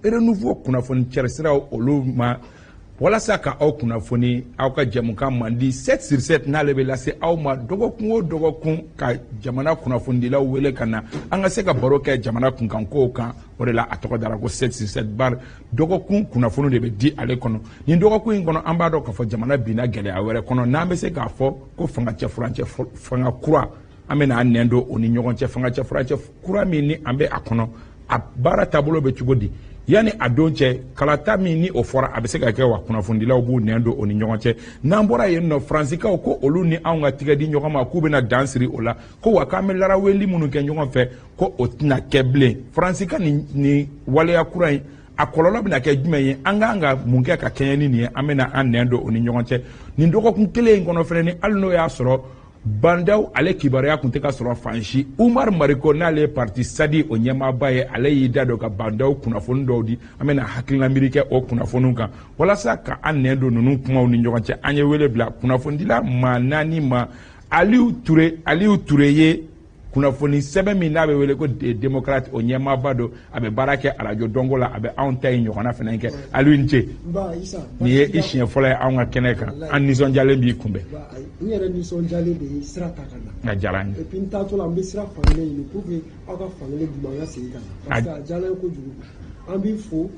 Renouveau kunnafoni cɛrisiraw olu ma walasa ka aw kunnafoni aw ka jɛmukan mandi 7 sur 7, n'ale bɛ lase aw ma dɔgɔkun o dɔgɔkun, ka jamana kunnafonidilaw wele ka na an ka se ka baro kɛ jamana kunkankow kan. O de la a tɔgɔ dara ko 7 sur 7, bari dɔgɔkun kunnafoni de bɛ di ale kɔnɔ. Nin dɔgɔkun in kɔnɔ, an b'a dɔn k'a fɔ jamana binna gɛlɛya wɛrɛ kɔnɔ, n'an bɛ se k'a fɔ ko fanga cɛ furancɛ fanga kura. An bɛna an nɛn don o ni ɲɔgɔn cɛ, fanga cɛ furancɛ kura min ni an bɛ a kɔnɔ, a baara taabolo bɛ cogo di? Yanni a don cɛ, kalata min ni o fɔra, a bɛ se ka kɛ wa? Kunnafonidilaw b'u nɛn don o ni ɲɔgɔn cɛ. N'an bɔra yen nɔ, Faransikaw ko olu ni anw ka tigɛ di ɲɔgɔn ma, k'u bɛna dan siri o la, ko wa k'an bɛ laraweli minnu kɛ ɲɔgɔn fɛ, ko o tɛna kɛ bilen. Faransi ka nin waleya kura in, a kɔlɔlɔ bɛna kɛ jumɛn ye? An kan ka mun kɛ ka kɛɲɛ ni nin ye? An bɛna an nɛn don o ni ɲɔgɔn cɛ nin dɔgɔkun kelen in kɔnɔ fɛnɛ. Ni hali n'o y'a sɔrɔ Bah N'Daw ale kibaruya tun tɛ ka sɔrɔ fan si, Umar Mariko, n'ale ye parti SADI o ɲɛmaaba ye, ale y'i da don ka Bah N'Daw kunnafoni dɔw di. An bɛna hakilina miiri kɛ o kunnafoniw kan. Walasa ka an nɛn don ninnu kumaw ni ɲɔgɔn cɛ, an ye wele bila kunnafonidila maa naani ma. Aliyu Ture, Aliyu Ture ye kunnafoni sɛbɛn min n'a bɛ wele ko Démocrate o ɲɛmaaba don. A bɛ baara kɛ arajo dɔnko la, a bɛ anw ta in ɲɔgɔnna fana kɛ. Aliyu, ni ce. Nin ye i siɲɛ fɔlɔ ye anw ka kɛnɛ kan, an nisɔndiyalen b'i kunbɛn. N yɛrɛ nisɔndiyalen de ye sira ta ka na. A diyara an ye. Et puis n taatɔ la, n bɛ sira fankelen ɲini pour que aw ka fankelen d'u ma, an ka segin ka na, parce que a diyara n ye kojugu. An b'i fo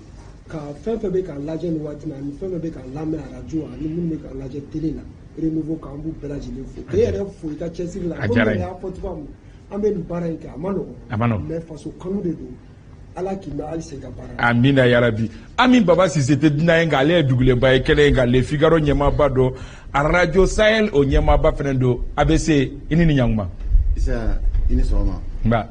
ka fɛn fɛn bɛ k'a lajɛ nin waati na, ani fɛn fɛn bɛ k'a lamɛn arajo, ani minnu bɛ k'a lajɛ télé la Renouveau kan, an b'u bɛɛ lajɛlen fo, k'e yɛrɛ fo i ka cɛsiri la. A diyara n ye. Komi y'a fɔ cogoya min na, an bɛ nin baara in kɛ, a ma nɔgɔn. A ma nɔgɔn. Mais faso kanu de don. Ala k'i mɛn halisa i ka baara la. Amina yarabi. Ami Baba Sise tɛ dunan ye, nka ale ye dugulenba ye kɛnɛ in kan. Le Figaro ɲɛmaaba don, Radio Sahel o ɲɛmaaba fɛnɛ don. ABC, i ni ɲankuma. Isa, i ni sɔgɔma. Nba.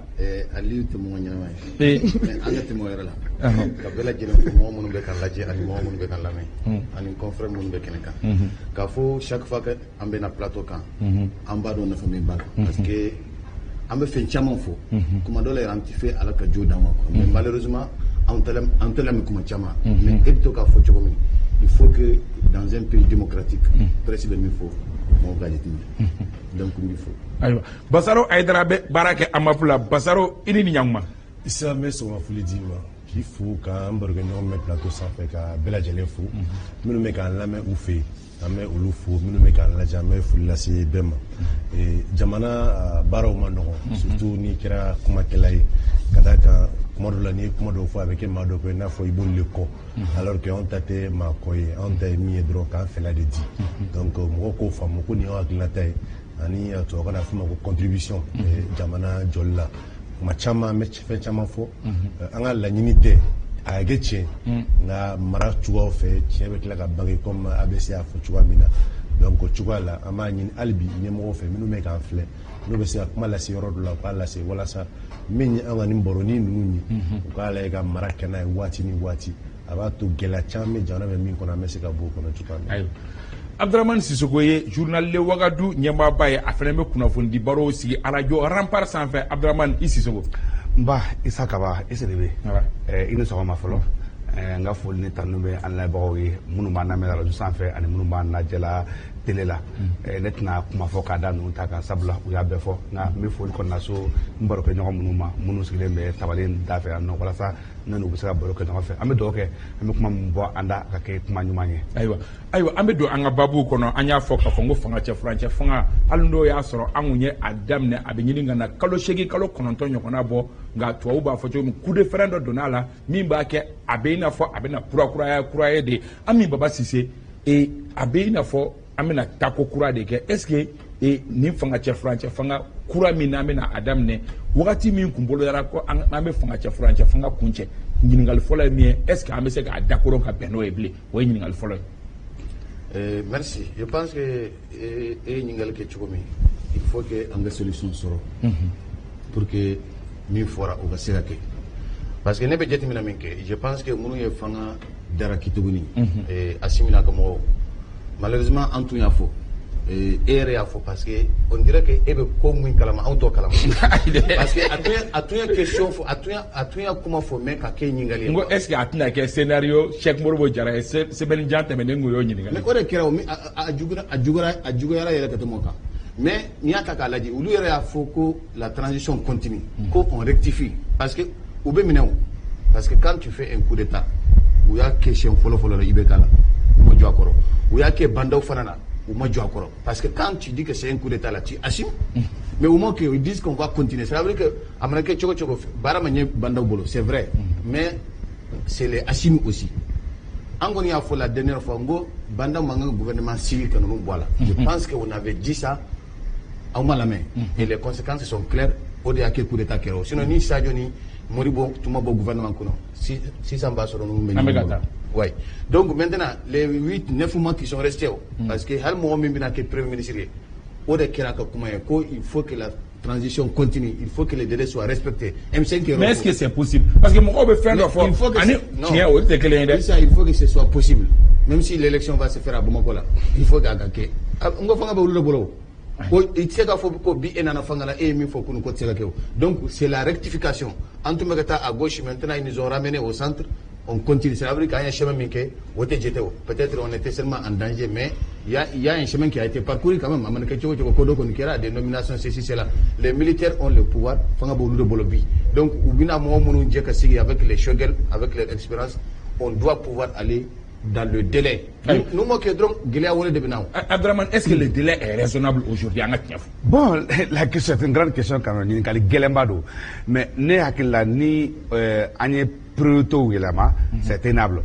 Aliyu tɛ mɔgɔ ɲɛnama ye. Mais an ka tɛmɛ o yɔrɔ la. Ka bɛɛ lajɛlen fo, mɔgɔ minnu bɛ ka lajɛ ani mɔgɔ minnu bɛ ka lamɛn ani confrère minnu bɛ kɛnɛ kan. K'a fɔ chaque fois que an bɛ na plateau kan, an b'a dɔn nafa min b'a la. Parce que an bɛ fɛn caman fɔ. Kuma dɔ la yɛrɛ, an tɛ fɛ Ala ka jo d'an ma quoi. Mais malheureusement, an tɛ lamɛn kuma caman. Mais e bɛ to k'a fɔ cogo min, il faut que dans un pays démocratique, presse bɛ min fɔ, mɔgɔw ka jateminɛ. Donc n b'i fo. Ayiwa, Basaro Ayidara bɛ baara kɛ AMAP la. Basaro, i ni ɲankuma. Isa, n bɛ sɔgɔma foli d'i ma, k'i fo, k'an barokɛɲɔgɔn bɛ plateau sanfɛ, ka bɛɛ lajɛlen fo. Minnu bɛ k'an lamɛn u fɛ yen, an bɛ olu fo. Minnu bɛ k'an lajɛ, an bɛ foli lase bɛɛ ma. Jamana baaraw ma nɔgɔn, surtout n'i kɛra kumakɛla ye, ka d'a kan kuma dɔ la, n'i ye kuma dɔw fɔ, a bɛ kɛ maa dɔ kɔ i n'a fɔ i b'olu de kɔ, alors que anw ta tɛ maa kɔ ye. Anw ta ye min ye dɔrɔn, k'an fɛla de di. Donc mɔgɔw k'o faamu ko nin y'anw hakilinata ye, ani tubabukan na a bɛ f'o ma ko contribution jamana jɔli la. Kuma caman, an bɛ fɛn caman fɔ, an ka laɲini tɛ a ka kɛ tiɲɛ, nka mara cogoyaw fɛ, tiɲɛ bɛ tila ka bange, comme ABC y'a fɔ cogoya min na. Donc o cogoya la, an b'a ɲini hali bi ɲɛmɔgɔw fɛ, minnu bɛ k'an filɛ, n'u bɛ se ka kuma lase yɔrɔ dɔ la, u k'a lase, walasa min ye an ka nin baronin ninnu ye, u k'a lajɛ ka mara kɛ n'a ye waati ni waati. A b'a to gɛlɛya caman bɛ jamana bɛ min kɔnɔ, an bɛ se ka bɔ o kɔnɔ cogoya min na. Ayiwa, Abdramane Sisoko ye Journal Le Wagadu ɲɛmaaba ye. A fana bɛ kunnafonidi barow sigi arajo Rempart sanfɛ. Abdramane, i Sisoko. Nba Isa Kaba, i Sidibe, i ni sɔgɔma fɔlɔ. N ka foli ni tanu bɛ an lamɛnbagaw ye, minnu b'an lamɛn arajo sanfɛ ani minnu b'an lajɛla télé la. Ne tɛna kuma fɔ k'a da ninnu ta kan, sabula u y'a bɛɛ fɔ, nka n bɛ foli kɔni so n barokɛɲɔgɔn minnu ma, minnu sigilen bɛ tabalen da fɛ yan nɔ, walasa ne n'u bɛ se ka baro kɛ ɲɔgɔn fɛ. An bɛ dugawu kɛ, an bɛ kuma min bɔ an da, ka kɛ kuma ɲuman ye. Ayiwa, ayiwa, an bɛ don an ka baabuw kɔnɔ. An y'a fɔ k'a fɔ n ko fanga cɛ furancɛ fanga, hali n'o y'a sɔrɔ an kun ye a daminɛ, a bɛ ɲini ka na kalo 8, kalo 9 ɲɔgɔnna bɔ, nka tubabu b'a fɔ cogo min, coup de frein dɔ donna a la min b'a kɛ a bɛ i n'a fɔ a bɛna kurakuraya kura ye de. Ami Baba Sise, a bɛ i n'a fɔ an bɛna tako kura de kɛ. Est ce que nin fanga cɛ furancɛ fanga kura min n'an bɛna a daminɛ, wagati min kun bolodara ko an bɛ fanga cɛ furancɛ fanga kuncɛ, ɲininkali fɔlɔ ye min ye, est ce que an bɛ se k'a dakoro ka bɛn n'o ye bilen? O ye ɲininkali fɔlɔ ye. Merci. Je pense que e ye ɲininkali kɛ cogo min, il faut que an ka solution sɔrɔ pour que min fɔra, o ka se ka kɛ, parce que ne bɛ jateminɛ min kɛ, je pense que minnu ye fanga daraki tuguni, Assimi n'a ka mɔgɔw, malheureusement an tun y'a fɔ, e yɛrɛ y'a fɔ, parce que on dirait que e bɛ ko min kalama, anw t'o kalama, parce que a tun ye question fɔ, a tun ye kuma fɔ, mais ka kɛ ɲininkali ye. N ko est ce que a tɛna kɛ scénario Cheikh Modibo Jara ye? Semaine jan tɛmɛnen, n kun y'o ɲininkali. Mais o de kɛra o, a juguyara, a juguyara, a juguyara yɛrɛ ka tɛmɛ o kan. Mais n'i y'a ta k'a lajɛ, olu yɛrɛ y'a fɔ ko la transition continue, ko on rectifie, parce que u bɛ minɛ o. Parce que quand tu fais un coup d'état, u y'a kɛ siɲɛ fɔlɔ fɔlɔ la IBK la, u ma jɔ a kɔrɔ. U y'a kɛ Bah N'Daw fana na, u ma jɔ a kɔrɔ. Parce que quand tu dis que c'est un coup d'état là, tu assumes. Mais au moins qu'ils disent qu'on va continuer, ça veut dire que a mana kɛ cogo cogo, baara ma ɲɛ Bah N'Daw bolo, c'est vrai, mais c'est les Assimi aussi. An kɔni y'a fɔ la dernière fois n ko Bah N'Daw man kan ka gouvernement civil ka ninnu bɔ a la. Je pense qu'on avait dit ça, aw ma lamɛn, et les conséquences sont claires. O de y'a kɛ coup d'état kɛra o. Sinon ni Sadio ni Modibo tun ma bɔ gouvernement kɔnɔ, sisan b'a sɔrɔ ninnu bɛ An bɛ ka ɲɔgɔn bolo. Taa. Ouais. Donc maintenant, les 8, 9 mois qui sont restés, oh, parce que hali mɔgɔ min bɛna kɛ premier ministre ye, o de kɛra ka kuma ye ko il faut que la transition continue, il faut que les délais soient respectés. M5 yɛrɛ Mais est-ce que c'est possible? Parce que mɔgɔw bɛ fɛn dɔ Mais il faut fɔ que ani non. tiɲɛ, o tɛ kelen ye dɛ. Ça, il faut que ce soit possible. Même si l'élection va se faire à Bamako là, il faut k'a ka kɛ. Ah, n ko fanga bɛ olu de bolo o. Ko i tɛ se k'a fɔ ko bi e nana fanga la, e ye min fɔ kunun ko tɛ se ka kɛ o. Donc c'est la rectification. An tun bɛ ka taa à gauche, maintenant ils nous ont ramené au centre. On continue. Ça veut dire qu'an ye chemin min kɛ, o tɛ jate o. Peut-être on était seulement en danger, mais il y a un chemin qui a été parcouru quand même. A mana kɛ cogo cogo, ko dɔ kɔni kɛra, des nominations, ceci, cela. Les militaires ont le pouvoir, fanga b'olu de bolo bi. Donc u bɛna mɔgɔ minnu jɛ ka sigi avec les Choguel, avec leur expérience, on doit pouvoir aller dans le délai. N'u ma kɛ dɔrɔn, gɛlɛya wɛrɛ de bɛ na o. Abdraman, est-ce que le délai est raisonnable aujourd'hui, an ka tiɲɛ fɔ? Bon, la question c'est une grande question quand même, ɲininkali gɛlɛnba don. Mais ne hakili la, ni an ye priorité yɛlɛma, c'est tenable.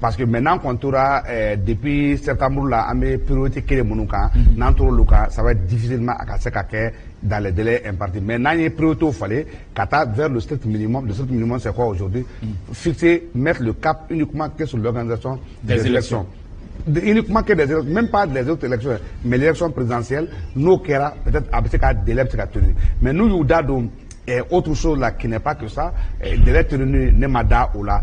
Parce que maintenant qu'on tora depuis septembre la, an bɛ priorité kelen minnu kan, n'an tora olu kan, ça va être difficilement a ka se ka kɛ dans les délais impartis. Mais n'an ye priorité falen ka taa vers le strict minimum, le strict minimum, c'est quoi aujourd'hui? Fixer, mettre le cap uniquement que sur l'organisation des élections. Uniquement que des élections, même pas les autres élections, mais l'élection présidentielle, n'o kɛra, peut-être a bɛ se ka délai bɛ se ka tenir. Mais n'u y'u da don autre chose là qui n'est pas que ça, délai tenu ne ma da o la,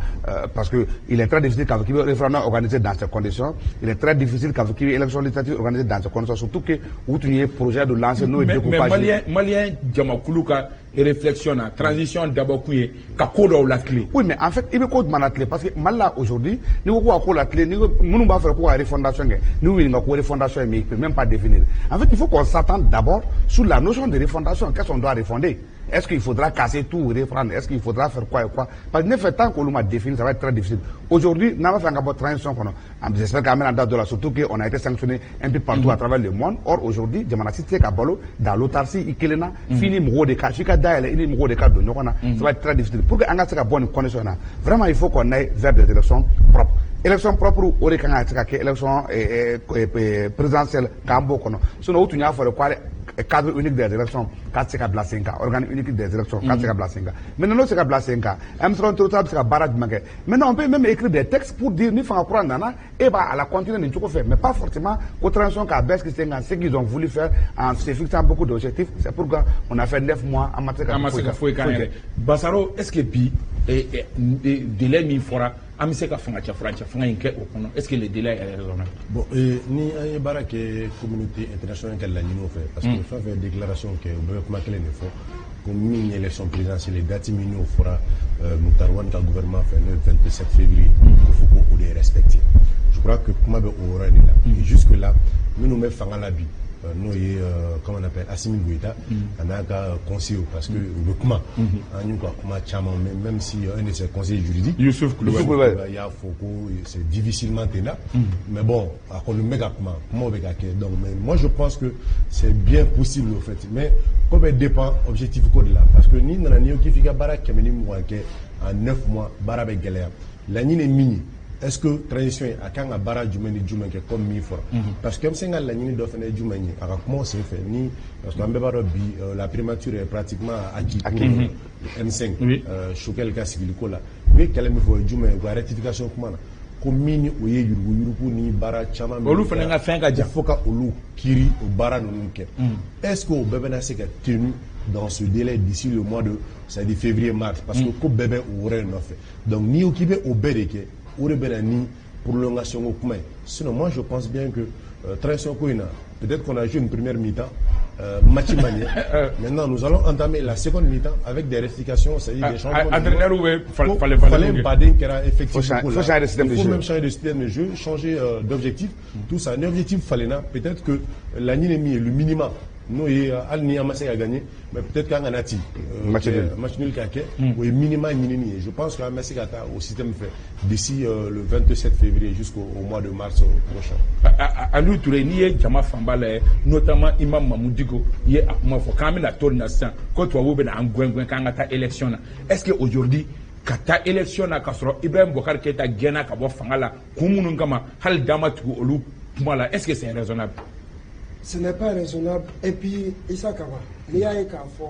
parce que il est très difficile k'a fɔ k'i bɛ référendum organisé dans ces conditions, il est très difficile k'a fɔ k'i bɛ élection législative organisée dans ces conditions, surtout que u tun ye projet de lancer n'o ye Mais découpage. Malien jamakulu ka réflexion na, transition dabɔkun ye ka ko dɔw latilen. Oui, mais en fait, i bɛ ko jumɛn latilen? Parce que Mali la aujourd'hui, n'i ko ko ka ko latilen, n'i ko minnu b'a fɛ ko ka refondation kɛ, n'u ɲininka ko refondation ye min ye, il peut même pas définir. En fait, il faut qu'on s'attende d'abord sur la notion de refondation. Qu'est-ce qu'on doit refonder? Est-ce qu'il faudra casser tout ou reprendre? Est-ce qu'il faudra faire quoi et quoi? Parce que ne fait tant qu'olu ma défini, ça va être très difficile. Aujourd'hui, n'an b'a fɛ an ka bɔ transition kɔnɔ, j'espère qu'an bɛna da dɔ la, surtout qu'on a été sanctionné un peu partout à travers le monde. Or aujourd'hui, jamana si tɛ se ka balo dans l'autarcie i kelen na, f'i ni mɔgɔw de ka, f'i ka dayɛlɛ, i ni mɔgɔw de ka don ɲɔgɔn na. Ça va être très difficile. Pour que an ka se ka bɔ nin condition na, vraiment il faut qu'on aille vers des élections propres. Élection propre, o de kan ka se ka kɛ élection présidentielle k'an b'o kɔnɔ. Sinon u tun y'a fɔ de ko ale cadre unique des élections k'a tɛ se ka bila sen kan, organe unique des élections k'a tɛ se ka bila sen kan. Maintenant n'o tɛ se ka bila sen kan, M3 territoire bɛ se ka baara jumɛn kɛ? Maintenant on peut même écrire des textes pour dire ni fanga kura nana, e b'a a la continuer nin cogo fɛ, mais pas forcément ko transition k'a bɛɛ sigi sen kan. Ce qu'ils ont voulu faire en se fixant beaucoup d'objectifs, c'est pourquoi on a fait 9 mois, an ma se ka An ma se ka foyi k'an yɛrɛ. Basaro, est ce que bi délai min fɔra, an bɛ se ka fanga cɛ furancɛ fanga in kɛ o kɔnɔ? Est ce que le délai est raisonnable? Bon, ni an ye baara kɛ communauté internationale ka laɲiniw fɛ, parce que fɛn fɛn ye déclaration kɛ, u bɛɛ bɛ kuma kelen de fɔ ko min ye élection présidentielle ye, date min n'o fɔra Moctar Ouane ka gouvernement fɛ, n'o ye 27 février, ko fo ko o de respecter. Je crois que kuma bɛ o yɔrɔ de la. Et jusque là, minnu bɛ fanga la bi, n'o ye comment on appelle, Assimi Goïta a n'a ka conseil, parce que u bɛ kuma, an y'u ka kuma caman, mais même si un de ses conseillers juridiques, Youssouf Coulibaly, il y'a fɔ ko c'est difficilement tenable, mais bon, a kɔni bɛ ka kuma, kumaw bɛ ka kɛ. Donc mais moi je pense que c'est bien possible au fait, mais ko bɛɛ dépend objectif ko de la, parce que n'i nana n'i ko k'i f'i ka baara 120 kɛ en 9 mois, baara bɛ gɛlɛya. Laɲini ye min ye, est-ce que transition in a kan ka baara jumɛn ni jumɛn kɛ comme min fɔra? Parce que M5 ka laɲini dɔ fana ye jumɛn ye a ka kumaw sen fɛ ni, parce que an bɛɛ b'a dɔn bi, la primature est pratiquement acquis pour le M5, Choguel ka sigiliko la. U ye kɛlɛ min fɔ, o ye jumɛn ye? U ka rectification kuma na, ko min ni o ye yuruguyurugu ni baara caman. Olu fana ka fɛn ka jan. Fo ka olu kiiri, o baara ninnu kɛ, est-ce que o bɛɛ bɛna se ka tenu dans ce délai d'ici le mois de, c'est-à-dire février, mars? Parce que ko bɛɛ bɛ o yɔrɔ in nɔfɛ. Donc n'i ko k'i bɛ o bɛɛ de kɛ, o de bɛ na ni prolongation ko kuma ye. Sinon moi je pense bien que transition ko in na, peut-être qu'on a joué une première mi-temps, match ma ɲɛ. Maintenant nous allons entamer la seconde mi-temps avec des rectifications, c'est-à-dire des changements. Entraîneur bɛ falen falen. Falen baden kɛra effectif ko la. Faut changer de système de Il faut jeu. Même changer de système de jeu, changer d'objectif, tout ça. Un objectif falenna, peut-être que laɲini ye min ye, le minimum. N'o ye hali ni an ma se ka gagner, mais peut-être qu'an kana ci match nul, match nul ka kɛ, o ye minima ɲinini ye. Je pense qu'an bɛ se ka taa o système fɛ d'ici le 27 février jusqu'au mois de mars prochain. Aliou Touré, n'i ye jama fanba lajɛ, notamment Imam Mahmoud Dicko ye a kuma fɔ k'an bɛna to nin na sisan, ko tubabuw bɛna an gɛn gɛn k'an ka taa élection na. Est-ce que aujourd'hui ka taa élection na, k'a sɔrɔ Ibrahim Boubacar Keïta gɛnna ka bɔ fanga la kun minnu kama, hali da ma tugu olu kuma la, est-ce que c'est raisonnable? Ce n'est pas raisonnable. Et puis, Issa Kaba, n'i y'a ye k'a fɔ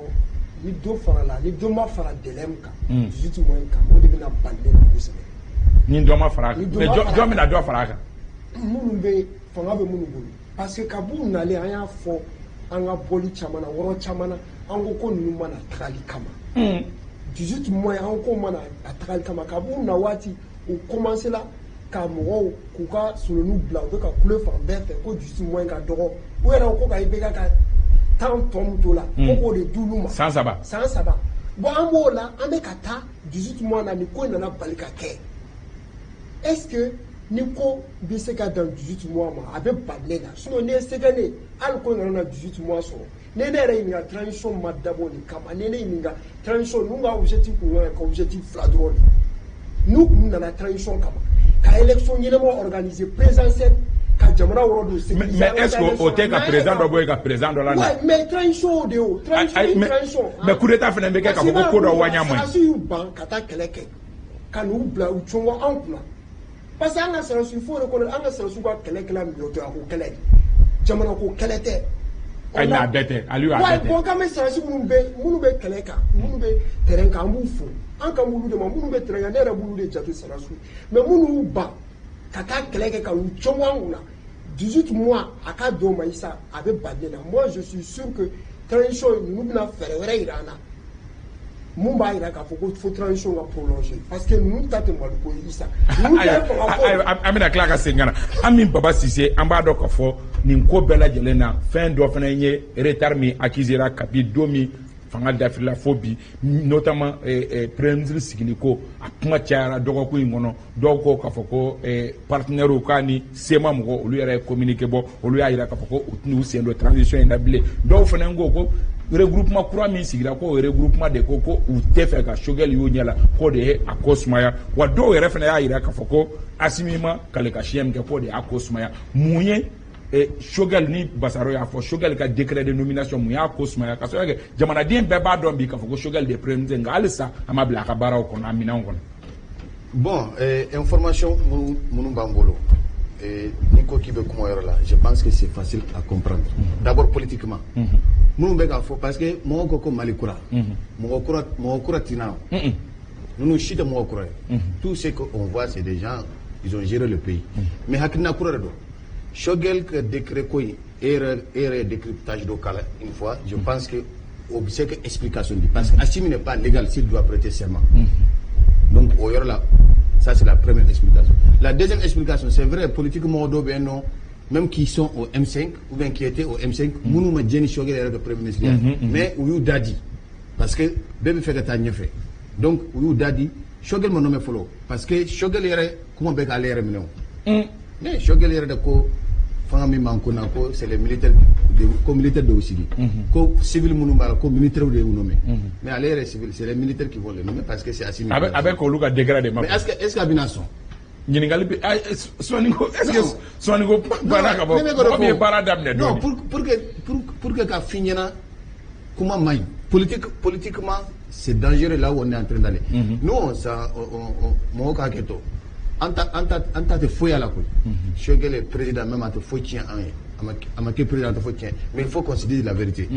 ni dɔ farala, ni dɔ ma fara délai min kan, 18 mois in kan, o de bɛna bali ne la kosɛbɛ. Ni dɔ ma fara a kan, mais jɔn bɛna dɔ fara a kan? Minnu bɛ fanga bɛ minnu bolo, parce que kab'u nalen, an y'a fɔ an ka bɔli caman na, yɔrɔ caman na, an ko ko ninnu mana tagali kama. 18 mois, an ko mana a tagali kama. Kab'u na waati, u commencé la ka mɔgɔw k'u ka soloniw bila, u bɛ ka kule fan bɛɛ fɛ ko 18 mois ka dɔgɔ. U yɛrɛ ko ka IBK ka temps tɔ min to la, ko k'o de d'olu ma. San 3. San 3. Bon, an b'o la, an bɛ ka taa 18 mois na, nin ko in nana bali ka kɛ. Est-ce que ni ko bɛ se ka dan 18 mois ma, a bɛ bali ne la? Sinon n'i ye se kɛ ne ye, hali ko in kana na 18 mois sɔrɔ. Ni ne yɛrɛ ɲininka, transition ma dabɔ nin kama. Ni ne ɲininka, transition ninnu ka objectif kun kan ka objectif fila dɔrɔn de. N'u kun nana transition kama, ka élection ɲɛnama organiser présidentielle, ka jamana yɔrɔ dɔ sécuriser. Mais est-ce que o tɛ ka président dɔ bɔ yen ka président dɔ la na? Ouais, mais transition de o. Transition ni transition. Mais coup d'état fana bɛ kɛ k'a fɔ ko ko dɔ waɲa man ɲi. Sɔrɔdasiw y'u ban ka taa kɛlɛ kɛ, ka n'u bila u cɔngɔ an kunna. Parce que an ka sɔrɔdasiw fo de kɔnɔ, an ka sɔrɔdasiw ka kɛlɛ kɛla miliyɔn ko kɛlɛ de. Jamana ko kɛlɛ tɛ. Ayi, mais a bɛɛ tɛ, Aliou, a bɛɛ tɛ. Bon, k'an bɛ sɔrɔdasi minnu bɛ kɛlɛ kan, minnu bɛ terrain kan, an b'u fo. An kan b'olu de ma, minnu bɛ terrain kan, ne yɛrɛ b'olu de jate sɔrɔdasiw. Mais minnu y'u ban ka taa kɛlɛ kɛ, ka u cɔngɔ an kunna, 18 mois a ka d'o ma, Isa, a bɛ bali ne la. Moi, je suis sûr que transition ninnu bɛna fɛɛrɛ wɛrɛ yira an na mun b'a yira k'a fɔ ko fo transition ka prolonger, parce que ninnu ta tɛ Maliko ye, Isa. Ninnu ta ye fanga ko ye. An bɛna tila ka segin ka na. An min Baba Sise, an b'a dɔn k'a fɔ nin ko bɛɛ lajɛlen na, fɛn dɔ fana ye retard min accusé ra kabi don min fanga dafirila fo bi, notamment premier ministre sigili ko, a kuma cayara dɔgɔkun in kɔnɔ. Dɔw ko k'a fɔ ko partenaires k'a ni CMA mɔgɔ, olu yɛrɛ ye communiqué bɔ, olu y'a yira k'a fɔ ko u tɛn'u sen don transition in na bilen. Dɔw fana ko ko regroupement kura min sigira, ko regroupement de ko ko u tɛ fɛ ka Choguel y'u ɲɛ la, k'o de ye a ko sumaya. Wa dɔw yɛrɛ fana y'a yira k'a fɔ ko Assimi ma kale ka siɲɛ min kɛ, k'o de y'a ko sumaya. Mun ye Choguel ni Basaro y'a fɔ Choguel ka décret de nomination, mun y'a ko sumaya, ka sababu kɛ jamanaden bɛɛ b'a dɔn bi k'a fɔ ko Choguel de ye premier ministre, nka halisa a ma bila a ka baaraw kɔnɔ, a minɛnw kɔnɔ? Bon, information minnu b'an bolo, n'i ko k'i bɛ kuma yɔrɔ la, je pense que c'est facile à comprendre. D'abord politiquement, minnu bɛ k'a fɔ, parce que mɔgɔw ko ko Mali kura, mɔgɔ kura, mɔgɔ kura tɛ na o. Ninnu si tɛ mɔgɔ kura ye. Tout ce qu'on voit, c'est des gens, ils ont géré le pays. Mais hakilina kura de don. Choguel ka décret ko in, e yɛrɛ ye décryptage dɔ k'a la une fois, je pense que o bɛ se ka explication di, parce que Assimi n'est pas légal s'il doit prêter serment. Donc o yɔrɔ la, ça c'est la première explication. La deuxième explication, c'est vrai, politiquement dɔw bɛ yen nɔ, même qui sont au M5 ou bien qui étaient au M5, minnu ma jɛni Choguel yɛrɛ ka premier ministre ye, mais u y'u da di parce que bɛɛ bɛ fɛ ka taa ɲɛfɛ. Donc u y'u da di, Choguel ma nommé fɔlɔ, parce que Choguel yɛrɛ kuma bɛ k'ale yɛrɛ minɛ o. Mais Choguel yɛrɛ de ko fanga min b'an kunna, ko c'est les militaires de, ko militaire de y'u sigi, ko civil minnu b'a la, ko militaire de y'u nommé. Mais ale yɛrɛ civil, c'est les militaires qui vont les nommer parce que c'est Assimi. A bɛ k'olu ka décret de ma. Mais est-ce que a bɛna sɔn? Ɲininkali bɛ sɔnni ko, est-ce que sɔnni ko banna ka bɔ mɔgɔ min ye baara daminɛ Non, dɔɔnin. pour que ka f'i ɲɛna, kuma man ɲi. Politiquement, c'est dangereux là où on est en train d'aller. Nous, on ça on mɔgɔw k'a kɛ to, an ta tɛ foyi a la koyi. Choguel est président même, a tɛ foyi tiɲɛ an ye. A ma kɛ président, a tɛ foyi tiɲɛ, mais il faut qu'on se dise la vérité.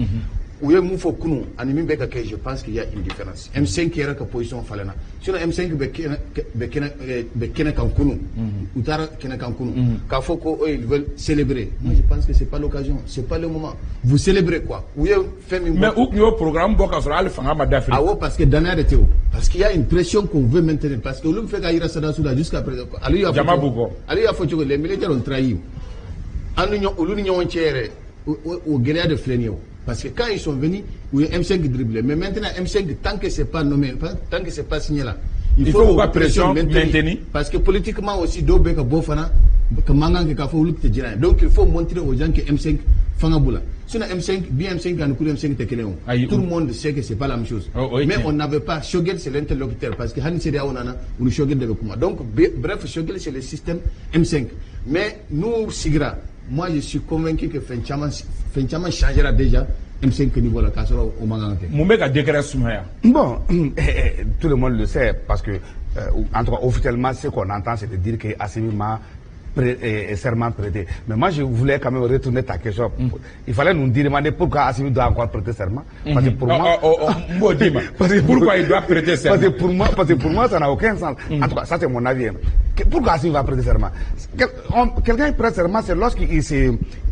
U ye mun fɔ kunun ani min bɛ ka kɛ, je pense qu'il y a une différence. M5 yɛrɛ ka position falenna, sinon M5 bɛ kɛnɛ kan kunun, u taara kɛnɛ kan kunun k'a fɔ ko ils veulent célébrer. Moi, je pense que c'est pas l'occasion, c'est pas le moment. Vous célébrez quoi? U ye fɛn min bɔ. Mais u tun y'o programme bɔ k'a sɔrɔ hali fanga ma dafiri. Awɔ, parce que danaya de tɛ o, parce qu'il y a une pression qu'on veut maintenir, parce que olu bɛ fɛ ka yira sɔrɔdasiw la jusqu'à présent. Ale y'a fɔ Jama b'u kɔ. Ale y'a fɔ cogo, les militaires ont trahi. An ni olu ni ɲɔgɔn cɛ yɛrɛ, o gɛlɛya de filɛ nin ye o. Parce que quand ils sont venus, u ye M5 dribblé, mais maintenant M5, tant que c'est pas nommé, tant que c'est pas signé là, il faut k'u ka pression maintenir. Parce que politiquement aussi, dɔw bɛ ka bɔ fana ka mankan kɛ k'a fɔ olu tɛ jira ye. Donc il faut montrer aux gens que M5 fanga b'u la. Sinon M5 bi, M5 ani coup M5 tɛ kelen o. Ayi. Tout le monde sait que c'est pas la même chose. Oh, oh, mais tiɲɛ. On n'avait pas Choguel, c'est l'interlocuteur, parce que hali CEDEAO nana, u ni Choguel de bɛ kuma. Donc bref, Choguel, c'est le système M5. Mais n'u sigira, moi je suis convaincu que fɛn caman changera déjà M5 niveau la, k'a sɔrɔ o man kan ka kɛ. Mun bɛ ka décret sumaya? Bon, tout le monde le sait parce que, en tout cas, officiellement, ce qu'on entend, c'est de dire que Assimi ma serment prêté. Mais moi, je voulais quand même retourner ta question. Il fallait nous demander pourquoi Assimi doit encore prêter serment. Parce que pour moi, Oh, oh, oh, n b'o d'i ma. Parce que Pourquoi il doit prêter serment? Parce que pour moi, ça n'a aucun sens. En tout cas, ça c'est mon avis, hein. Pourquoi Assimi va prêter serment? Quelqu'un prête serment, c'est lorsqu'il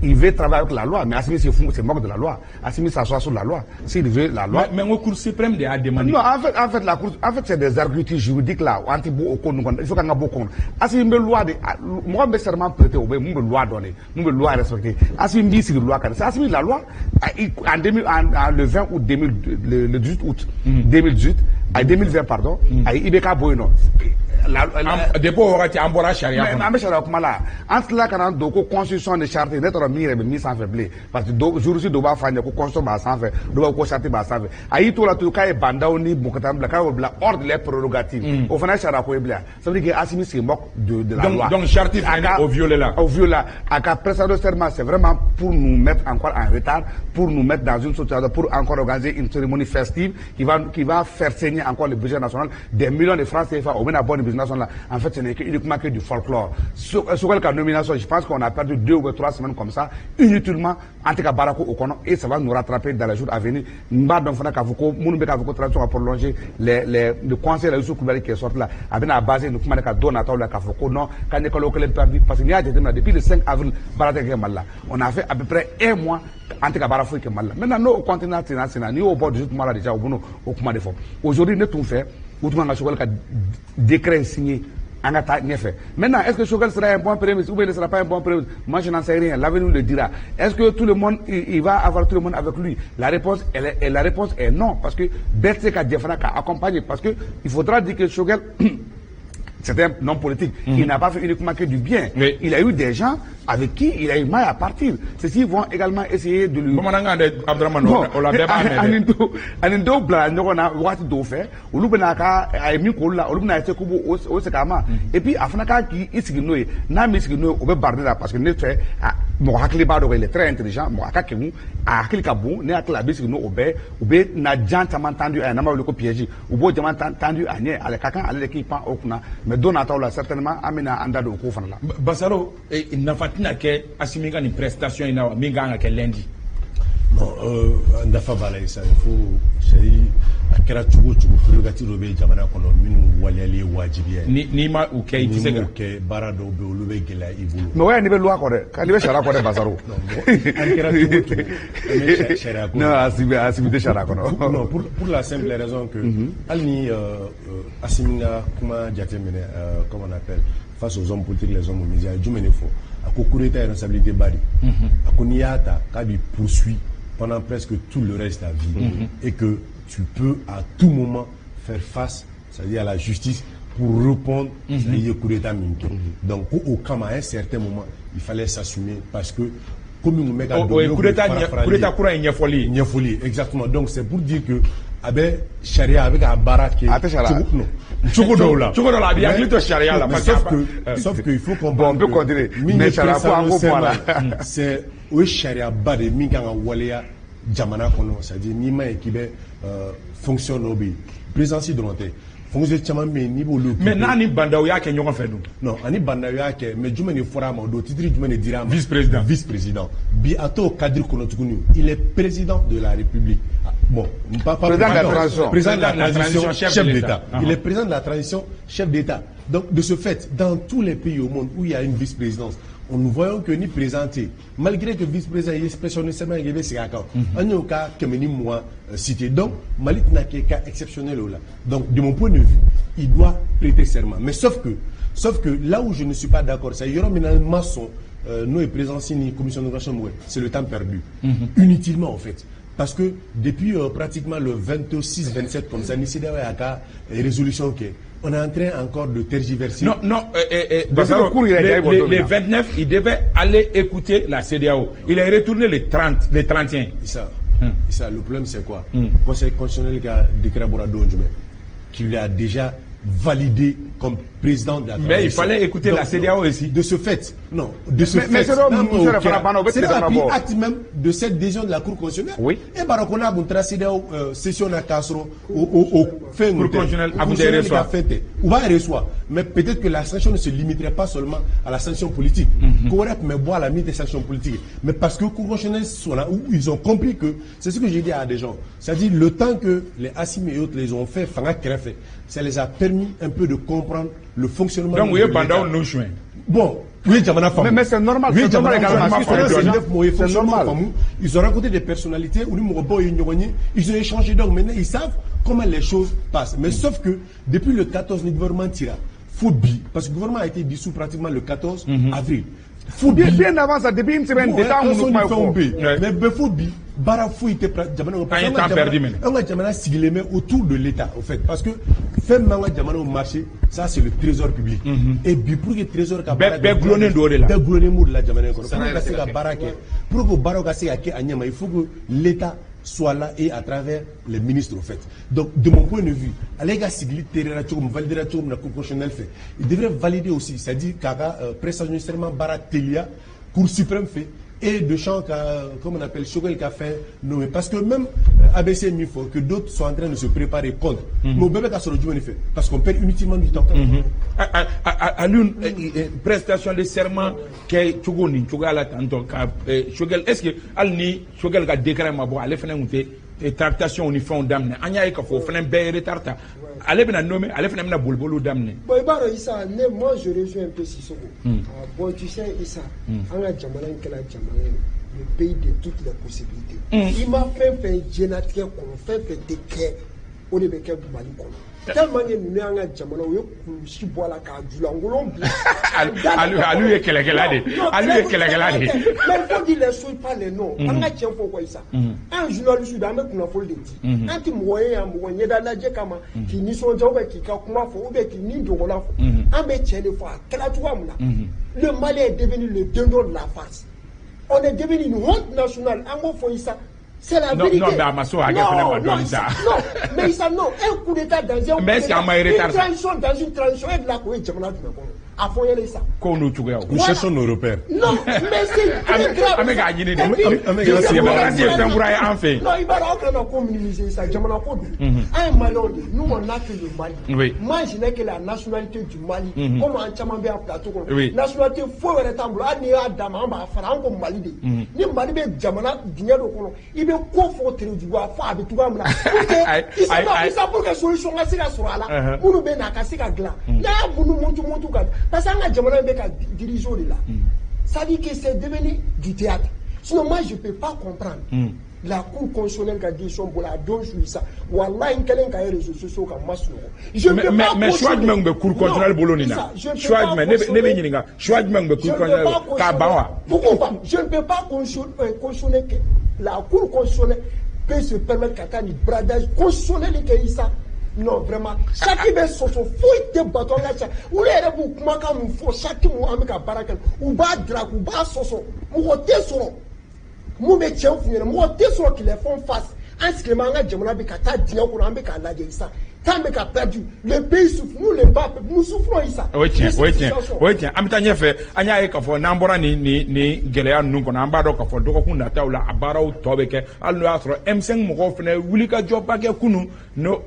il veut travailler avec la loi. Mais Assimi se moque de la loi. Assimi s'assoit sur la loi. S'il veut la loi. Mais n ko Cour suprême de y'a demandé. Non, en fait, la Cour, en fait, c'est des arguties juridiques là. Anti bo au il faut qu'on ait beaucoup. Assimi bɛ loi de, mɔgɔ bɛ serment prêter, o bɛ mun bɛ loi donner, mun bɛ loi respecter. Assimi b'i sigi loi kan. C'est Assimi la loi. Ah, En 2000, le 20 août 2000, le 18 août 2018, à 2020 pardon, a ye IBK bɔ yen nɔ. Depuis o wagati an bɔra sariya Mais kɔnɔ. An bɛ sariya kuma la, an tilala ka na don ko constitution ni charte. Ne t'a dɔn min yɛrɛ bɛ min sanfɛ bilen, parce que dɔw juriste dɔw b'a fɔ an ɲɛ ko constitution b'a sanfɛ, dɔw b'a fɔ ko charte b'a sanfɛ. A y'i to la tuguni k'a ye Bah N'Daw ni Moctar bila, k'a y'o bila hors de les prérogatives. O fana ye sariya ko ye bilen. Ça veut dire que Assimi se moque de la Donc- loi. Donc charte fana o violé la. O violé la. A ka prestation de serment, c'est vraiment pour nous mettre encore en retard, pour nous mettre dans une situation, pour encore organiser une cérémonie festive qui va faire saigner encore le budget national, des millions de francs CFA au bɛna bɔ nin budget national la. En fait, ce n'est que uniquement que du folklore. Choguel ka nomination, je pense qu'on a perdu 2 ou 3 semaines comme ça, inutilement, an tɛ ka baara ko o kɔnɔ, et ça va nous rattraper dans les jours à venir. N b'a dɔn fana k'a fɔ ko minnu bɛ k'a fɔ ko transition ka prolonger, les le conseil la Youssouf Coulibaly qui est sorti là, a bɛna basé nin kuma de kan don nataw la k'a fɔ ko non, k'an ye kalo kelen perdu, parce que n'i y'a jateminɛ, depuis le 5 avril, baara tɛ kɛ Mali la. On a fait à peu près un mois an tɛ ka baara foyi kɛ Mali la. Maintenant, n'o continue ten sen na, n'i y'o bɔ 18 mois la déjà, u bɛn'o o kuma de fɔ. Aujourd'hui, ne tun fɛ u tun kan ka Choguel ka décret signé, an ka taa ɲɛfɛ. Maintenant, est-ce que Choguel sera un bon premier ministre ou bien il ne sera pas un bon premier ministre? Moi, je n'en sais rien, l'avenir nous le dira. Est-ce que tout le monde, il va avoir tout le monde avec lui? La réponse est non, parce que bɛɛ tɛ se ka jɛ fana ka accompagner, parce que il faudra dire que Choguel, c'est un homme politique. Il n'a pas fait uniquement que du bien. Il a eu des gens avec qui il a eu mal à partir. Ceux-ci vont également essayer de lui. Bamanankan dɛ, Abdramane, o la bɛɛ b'a mɛn Ani dɛ. Dɔw ani dɔw bilara ɲɔgɔn na waati dɔw fɛ, olu bɛna ka a ye min k'olu la, olu bɛna essayer k'u b'o o segin a ma. Et puis a fana kan k'i sigi n'o ye, n'a m'i sigi n'o ye, o bɛ bari ne la, parce que ne fɛ mɔgɔ hakili b'a dɔn, il est très intelligent, mɔgɔ a ka kegun, a hakili ka bon. Ne hakili la, a bɛ sigi n'o bɛɛ, u bɛ na jan caman tendu a ye, n'an b'a wele ko piège, u b'o caman tendu a ɲɛ, ale ka kan ale de k'i pan o kunna. Mais don nataw la, certainement, an bɛna an da don o ko fana la. Basaro, nafa tɛna kɛ Assimi ka nin prestation in na wa, min kan ka kɛ lundi? Non, nafa b'a la Isa. Il faut, c'est-à-dire, a kɛra cogo o cogo, prérogative dɔ bɛ jamana kɔnɔ minnu waleyali ye wajibiya ye. Ni n'i ma o kɛ, i tɛ se N'i ka m'o kɛ, baara dɔw bɛ yen, olu bɛ gɛlɛya i bolo. Mais o y'a n'i bɛ loi kɔ dɛ, n'i bɛ sariya kɔ dɛ, Basaro. Non, bon, an kɛra cogo o cogo, an bɛ sariya ko. Non, Assimi tɛ sariya kɔnɔ. Non, pour la simple raison que hali ni Assimi ka kuma jateminɛ, comment on appelle, face aux hommes politiques, les hommes aux médias, a ye jumɛn de fɔ? A ko coup d'état ye responsabilité ba de. A ko n'i y'a ta, k'a b'i poursuit pendant presque tout le reste de ta vie et que tu peux à tout moment faire face, c'est-à-dire à la justice, pour répondre, c'est-à-dire coup d'état min kɛ. Donc ko o kama, à un certain moment, il fallait s'assumer, parce que komi mun bɛ ka O ye don coup d'état coup d'état kura in ɲɛfɔli ye. Ɲɛfɔli ye, exactement. Donc c'est pour dire que a bɛ sariya, a bɛ k'a baara kɛ. A tɛ sariya. Cogo non, cogo dɔw la. Cogo dɔ la, a bɛ hakili to sariya la, Mais parce que sauf que il faut Bon, on comprendre peut que continuer. min Mais ye sariya ko, an k'o bɔ a la. serment, c'est o ye sariya ba de ye min kan ka waleya jamana kɔnɔ. C'est à dire, n'i ma ye k'i bɛ fonction dɔw bɛ yen, présidence dɔrɔn tɛ, fonction caman bɛ yen, n'i b'olu Mais n'a ni Bah N'Daw y'a kɛ ɲɔgɔn fɛ dun? Non, ani Bah N'Daw y'a kɛ, mais jumɛn de fɔra a ma o don? Titre jumɛn de dira a ma? Vice-président. Vice-président. Bi, a t'o cadre kɔnɔ tuguni, il est président de la République. Ah, bon, pas Président de la transition. Président de la transition, chef de d'État. l'État. Il est président de la transition, chef d'État. Donc, de ce fait, dans tous les pays au monde où il y a une vice-présidence, on nous voyons que ni présenté, malgré que vice-président est personnellement il est kan, an y'o ka 120 cité. Donc Mali tɛna kɛ cas exceptionnel o la. Donc, de mon point de vue, il doit prêter serment. Mais sauf que là où je ne suis pas d'accord, c'est yɔrɔ min na ma sɔn n'o ye présidence ni commission d'immigration mɔgɔ ye, c'est le temps perdu inutilement en fait. Parce que depuis pratiquement le 26, 27, comme ça, ni CEDEAO y'a ka résolution kɛ, on est en train encore de tergiverser. Non, non, Basaro, le 29, il devait aller écouter la CEDEAO. Il est retourné le 30, le 31. Ça, ça, le problème, c'est quoi? Conseil constitutionnel qui a décret bɔra don jumɛn qui lui a déjà validé comme président de la Mais il fallait écouter Donc, la CEDEAO aussi. De ce fait, non, de ce Mais fait, c'est a pris acte même de cette décision de la Cour constitutionnelle. Oui. Et Barakona a CEDEAO session à Castro au fin Cour constitutionnelle a fait. Ou va reçoit. Mais peut-être que la sanction ne se limiterait pas seulement à la sanction politique. Correct, mais boire la limite des sanctions politiques. Mais parce que Cour constitutionnelle sont là où ils ont compris que c'est ce que j'ai dit à des gens. C'est-à-dire le temps que les Assimi et autres les ont fait, Fanga Krefé, ça les a permis un peu de comprendre le fonctionnement. Donc, oui, pendant nous juin. Bon, oui, jamana faamu. Mais c'est normal. Oui, c'est normal également. C'est normal. Ils ont rencontré des personnalités, ou ils ont échangé. Donc maintenant, ils savent comment les choses passent. Mais sauf que depuis le 14, le gouvernement tira. Faut bi, parce que le gouvernement a été dissous pratiquement le 14 avril. Faut bi. Bien avant ça, depuis une semaine, d'état, on nous Mais faut bi. Bara foyi tɛ jamana kɔnɔ. An ka jamana sigilen bɛ autour de l'État au fait, parce que fɛn min b'an ka jamanaw marché, ça c'est le trésor public. Et bi pour que trésor ka baara bɛɛ gulonnen don o de la. Bɛɛ gulonnen b'o de la jamana in kɔnɔ. Pour que ka se ka baara kɛ, pour que o baaraw ka se ka kɛ a ɲɛ ma, il faut que l'État soit là et à travers les ministres au fait. Donc de mon point de vue, ale ka sigili terera cogo min, validera cogo min na Cour constitutionnelle fɛ, il devrait valider aussi, c'est-à-dire k'a ka prestation de serment baara teliya Cour suprême fɛ. Et de champ, comme on appelle, Choguel qu'a fait nommer. Parce que même ABC il faut que d'autres sont en train de se préparer contre. Mais au bébé, fait. Parce qu'on perd inutilement du temps. À l'une prestation de serment, est-ce que Alni Choguel a décret ma bo ale fana tun tɛ tractation ni fɛnw daminɛ an y'a ye k'a fɔ o fana bɛɛ ye retard ta ale bɛna nommer ale fana bɛna boliboliw daminɛ. Bon, i b'a dɔn Isa, ne, moi je rejoins un peu Sissoko. Ah, bon, tu sais Isa, an ka jamana in kɛra jamana ye, le pays de toutes les possibilités. I ma fɛn fɛn diɲɛlatigɛ kɔnɔ, fɛn fɛn tɛ kɛ, o de bɛ kɛ Mali kɔnɔ. Tellement que ninnu y'an ka jamana, u ye kulusi bɔ a la k'a julankolon bila. Aliou ye kɛlɛkɛla de ye. Aliou ye kɛlɛkɛla de ye. Mais il faut dire les choses par les noms. An ka tiɲɛ fɔ quoi Isa. An journaliste de, an bɛ kunnafoni de di. An ti mɔgɔ ye yan mɔgɔ ɲɛda lajɛ kama k'i nisɔndiya ou bien k'i ka kuma fɔ ou bien k'i ni dogola fɔ. An bɛ tiɲɛ de fɔ a kɛra cogoya min na. Le Mali est devenu le dindon de la farce. On est devenu une honte nationale. An k'o fɔ Isa. C'est la vérité. Non, mais a ma so hakɛ fana ma dɔɔni sa. Non, mais Isa, non, un coup d'état dans un Mais est-ce qu'an ma retard une transition dans une transition e bila k'o ye jamana jumɛn kɔnɔ? A fɔ n ɲɛna Isa. Kow n'u cogoyaw. Nous cherchons nos repères. Non, mais c'est très grave. An bɛ k'a ɲini de. Démocratie ye fɛn kura ye an fɛ yen. Non, i b'a dɔn aw kana ko minimiser Isa, jamana ko don. An ye Maliyɛnw de ye, nous on n'a que le Mali. Oui. Moi je n'ai que la nationalité du Mali. Comme an caman bɛ yan plateau kɔnɔ. Oui. Nationalité foyi wɛrɛ t'an bolo, hali n'i y'a d'a ma an b'a fara, an ko Mali de. Ni Mali bɛ jamana dingɛ dɔ kɔnɔ, i bɛ ko fɔ terejuguya fɔ a bɛ cogoya min na. Pour que Isa, non, Isa, pour que solution ka se ka sɔrɔ a la, minnu bɛ na a ka se ka dilan. N'a y'a munu mutu mutu ka, parce que an ka jamana in bɛ ka diriger o de la. C'est-à-dire que c'est devenu du théâtre. Sinon moi je peux pas comprendre. La Cour constitutionnelle ka décision bɔra a don su Isa, walahi n kɛlen ka ye réseaux sociaux kan n ma sunɔgɔ. Je ne peux Mais pas mais choix cautionner. jumɛn bɛ Cour constitutionnelle bolo nin na? Isa, je ne peux Choix pas jumɛn ne bɛ cautionner. ɲininka choix jumɛn bɛ Je Cour ne peux constitutionnelle pas bolo k'a ban wa? Pourquoi pas? Je ne peux pas cautionner que la Cour constitutionnelle peut se permettre ka taa nin bradage constitutionnel kɛ Isa. Non, vraiment, chaque bɛ sɔsɔ foyi tɛ bato an ka ca. Olu yɛrɛ b'u kumakan mun fɔ chaque mun an bɛ ka baara kɛ, u b'a drague, u b'a sɔsɔ, mɔgɔ tɛ sɔrɔ mun bɛ tiɲɛ f'u ɲɛna, mɔgɔ tɛ sɔrɔ qu'il les font face. An sigilen bɛ an ka jamana bɛ ka taa dingɛ kɔnɔ, an bɛ k'a lajɛ Isa. Temps bɛ ka perdu, le pays souffre, nous le bas, nous souffrons Isa. O ye tiɲɛ, o ye tiɲɛ, o ye tiɲɛ. An bɛ taa ɲɛfɛ, an y'a ye k'a fɔ n'an bɔra nin nin nin gɛlɛya ninnu kɔnɔ, an b'a dɔn k'a fɔ dɔgɔkun nataw la a baaraw tɔ bɛ kɛ, hali n'o y'a sɔrɔ M5 mɔgɔw fana wulikajɔba kɛ kunun n'o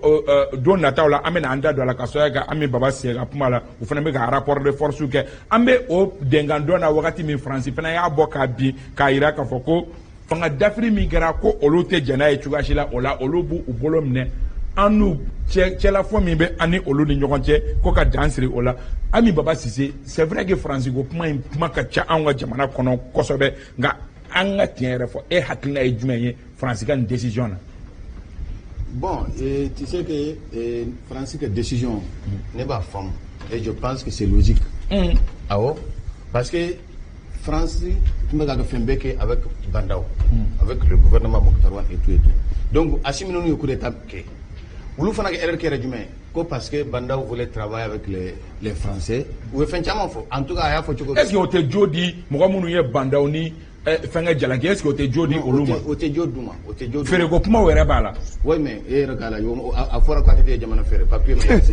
don nataw la an bɛna an da don a la ka sababu kɛ an bɛ Baba Sise ka kuma la, u fana bɛ ka rapport de force kɛ. An bɛ o dɛnkan dɔn na wagati min Faransi fana y'a bɔ k'a bin k'a yira k'a fɔ ko fanga dafiri min kɛra ko olu tɛ jɛn n'a ye cogoya si la, o la olu b'u bolo minɛ an n'u cɛ cɛlafɔ min bɛ an ni olu ni ɲɔgɔn cɛ ko ka dan siri o la. Ami Baba Sise, c'est vrai que Faransi ko kuma in kuma ka ca anw ka jamana kɔnɔ kosɛbɛ, nka an ka tiɲɛ yɛrɛ fɔ, e hakilina ye jumɛn ye Faransi ka nin décision na? Bon, et tu sais que France ka décision, ne b'a faamu et je pense que c'est logique. Awɔ, parce que France tun bɛ ka fɛn bɛɛ kɛ avec Bah N'Daw, avec le gouvernement Moctar Ouane et tout et tout. Donc Assimi ninnu ye coup d'état kɛ, olu fana ka erreur kɛra jumɛn ye? Ko parce que Bah N'Daw voulait travailler avec les Français. U ye fɛn caman fɔ. En tout cas, a y'a fɔ cogo Est ce que o tɛ jo di mɔgɔ minnu ye Bah N'Daw ni fɛnkɛ jalaki, est ce que o tɛ jo di olu ma? O tɛ jo d'u ma, o tɛ jo d'u ma. Feereko kumaw yɛrɛ b'a la. Oui, mais e yɛrɛ k'a la, a fɔra ko ATT ye jamana feere, papier ma lase.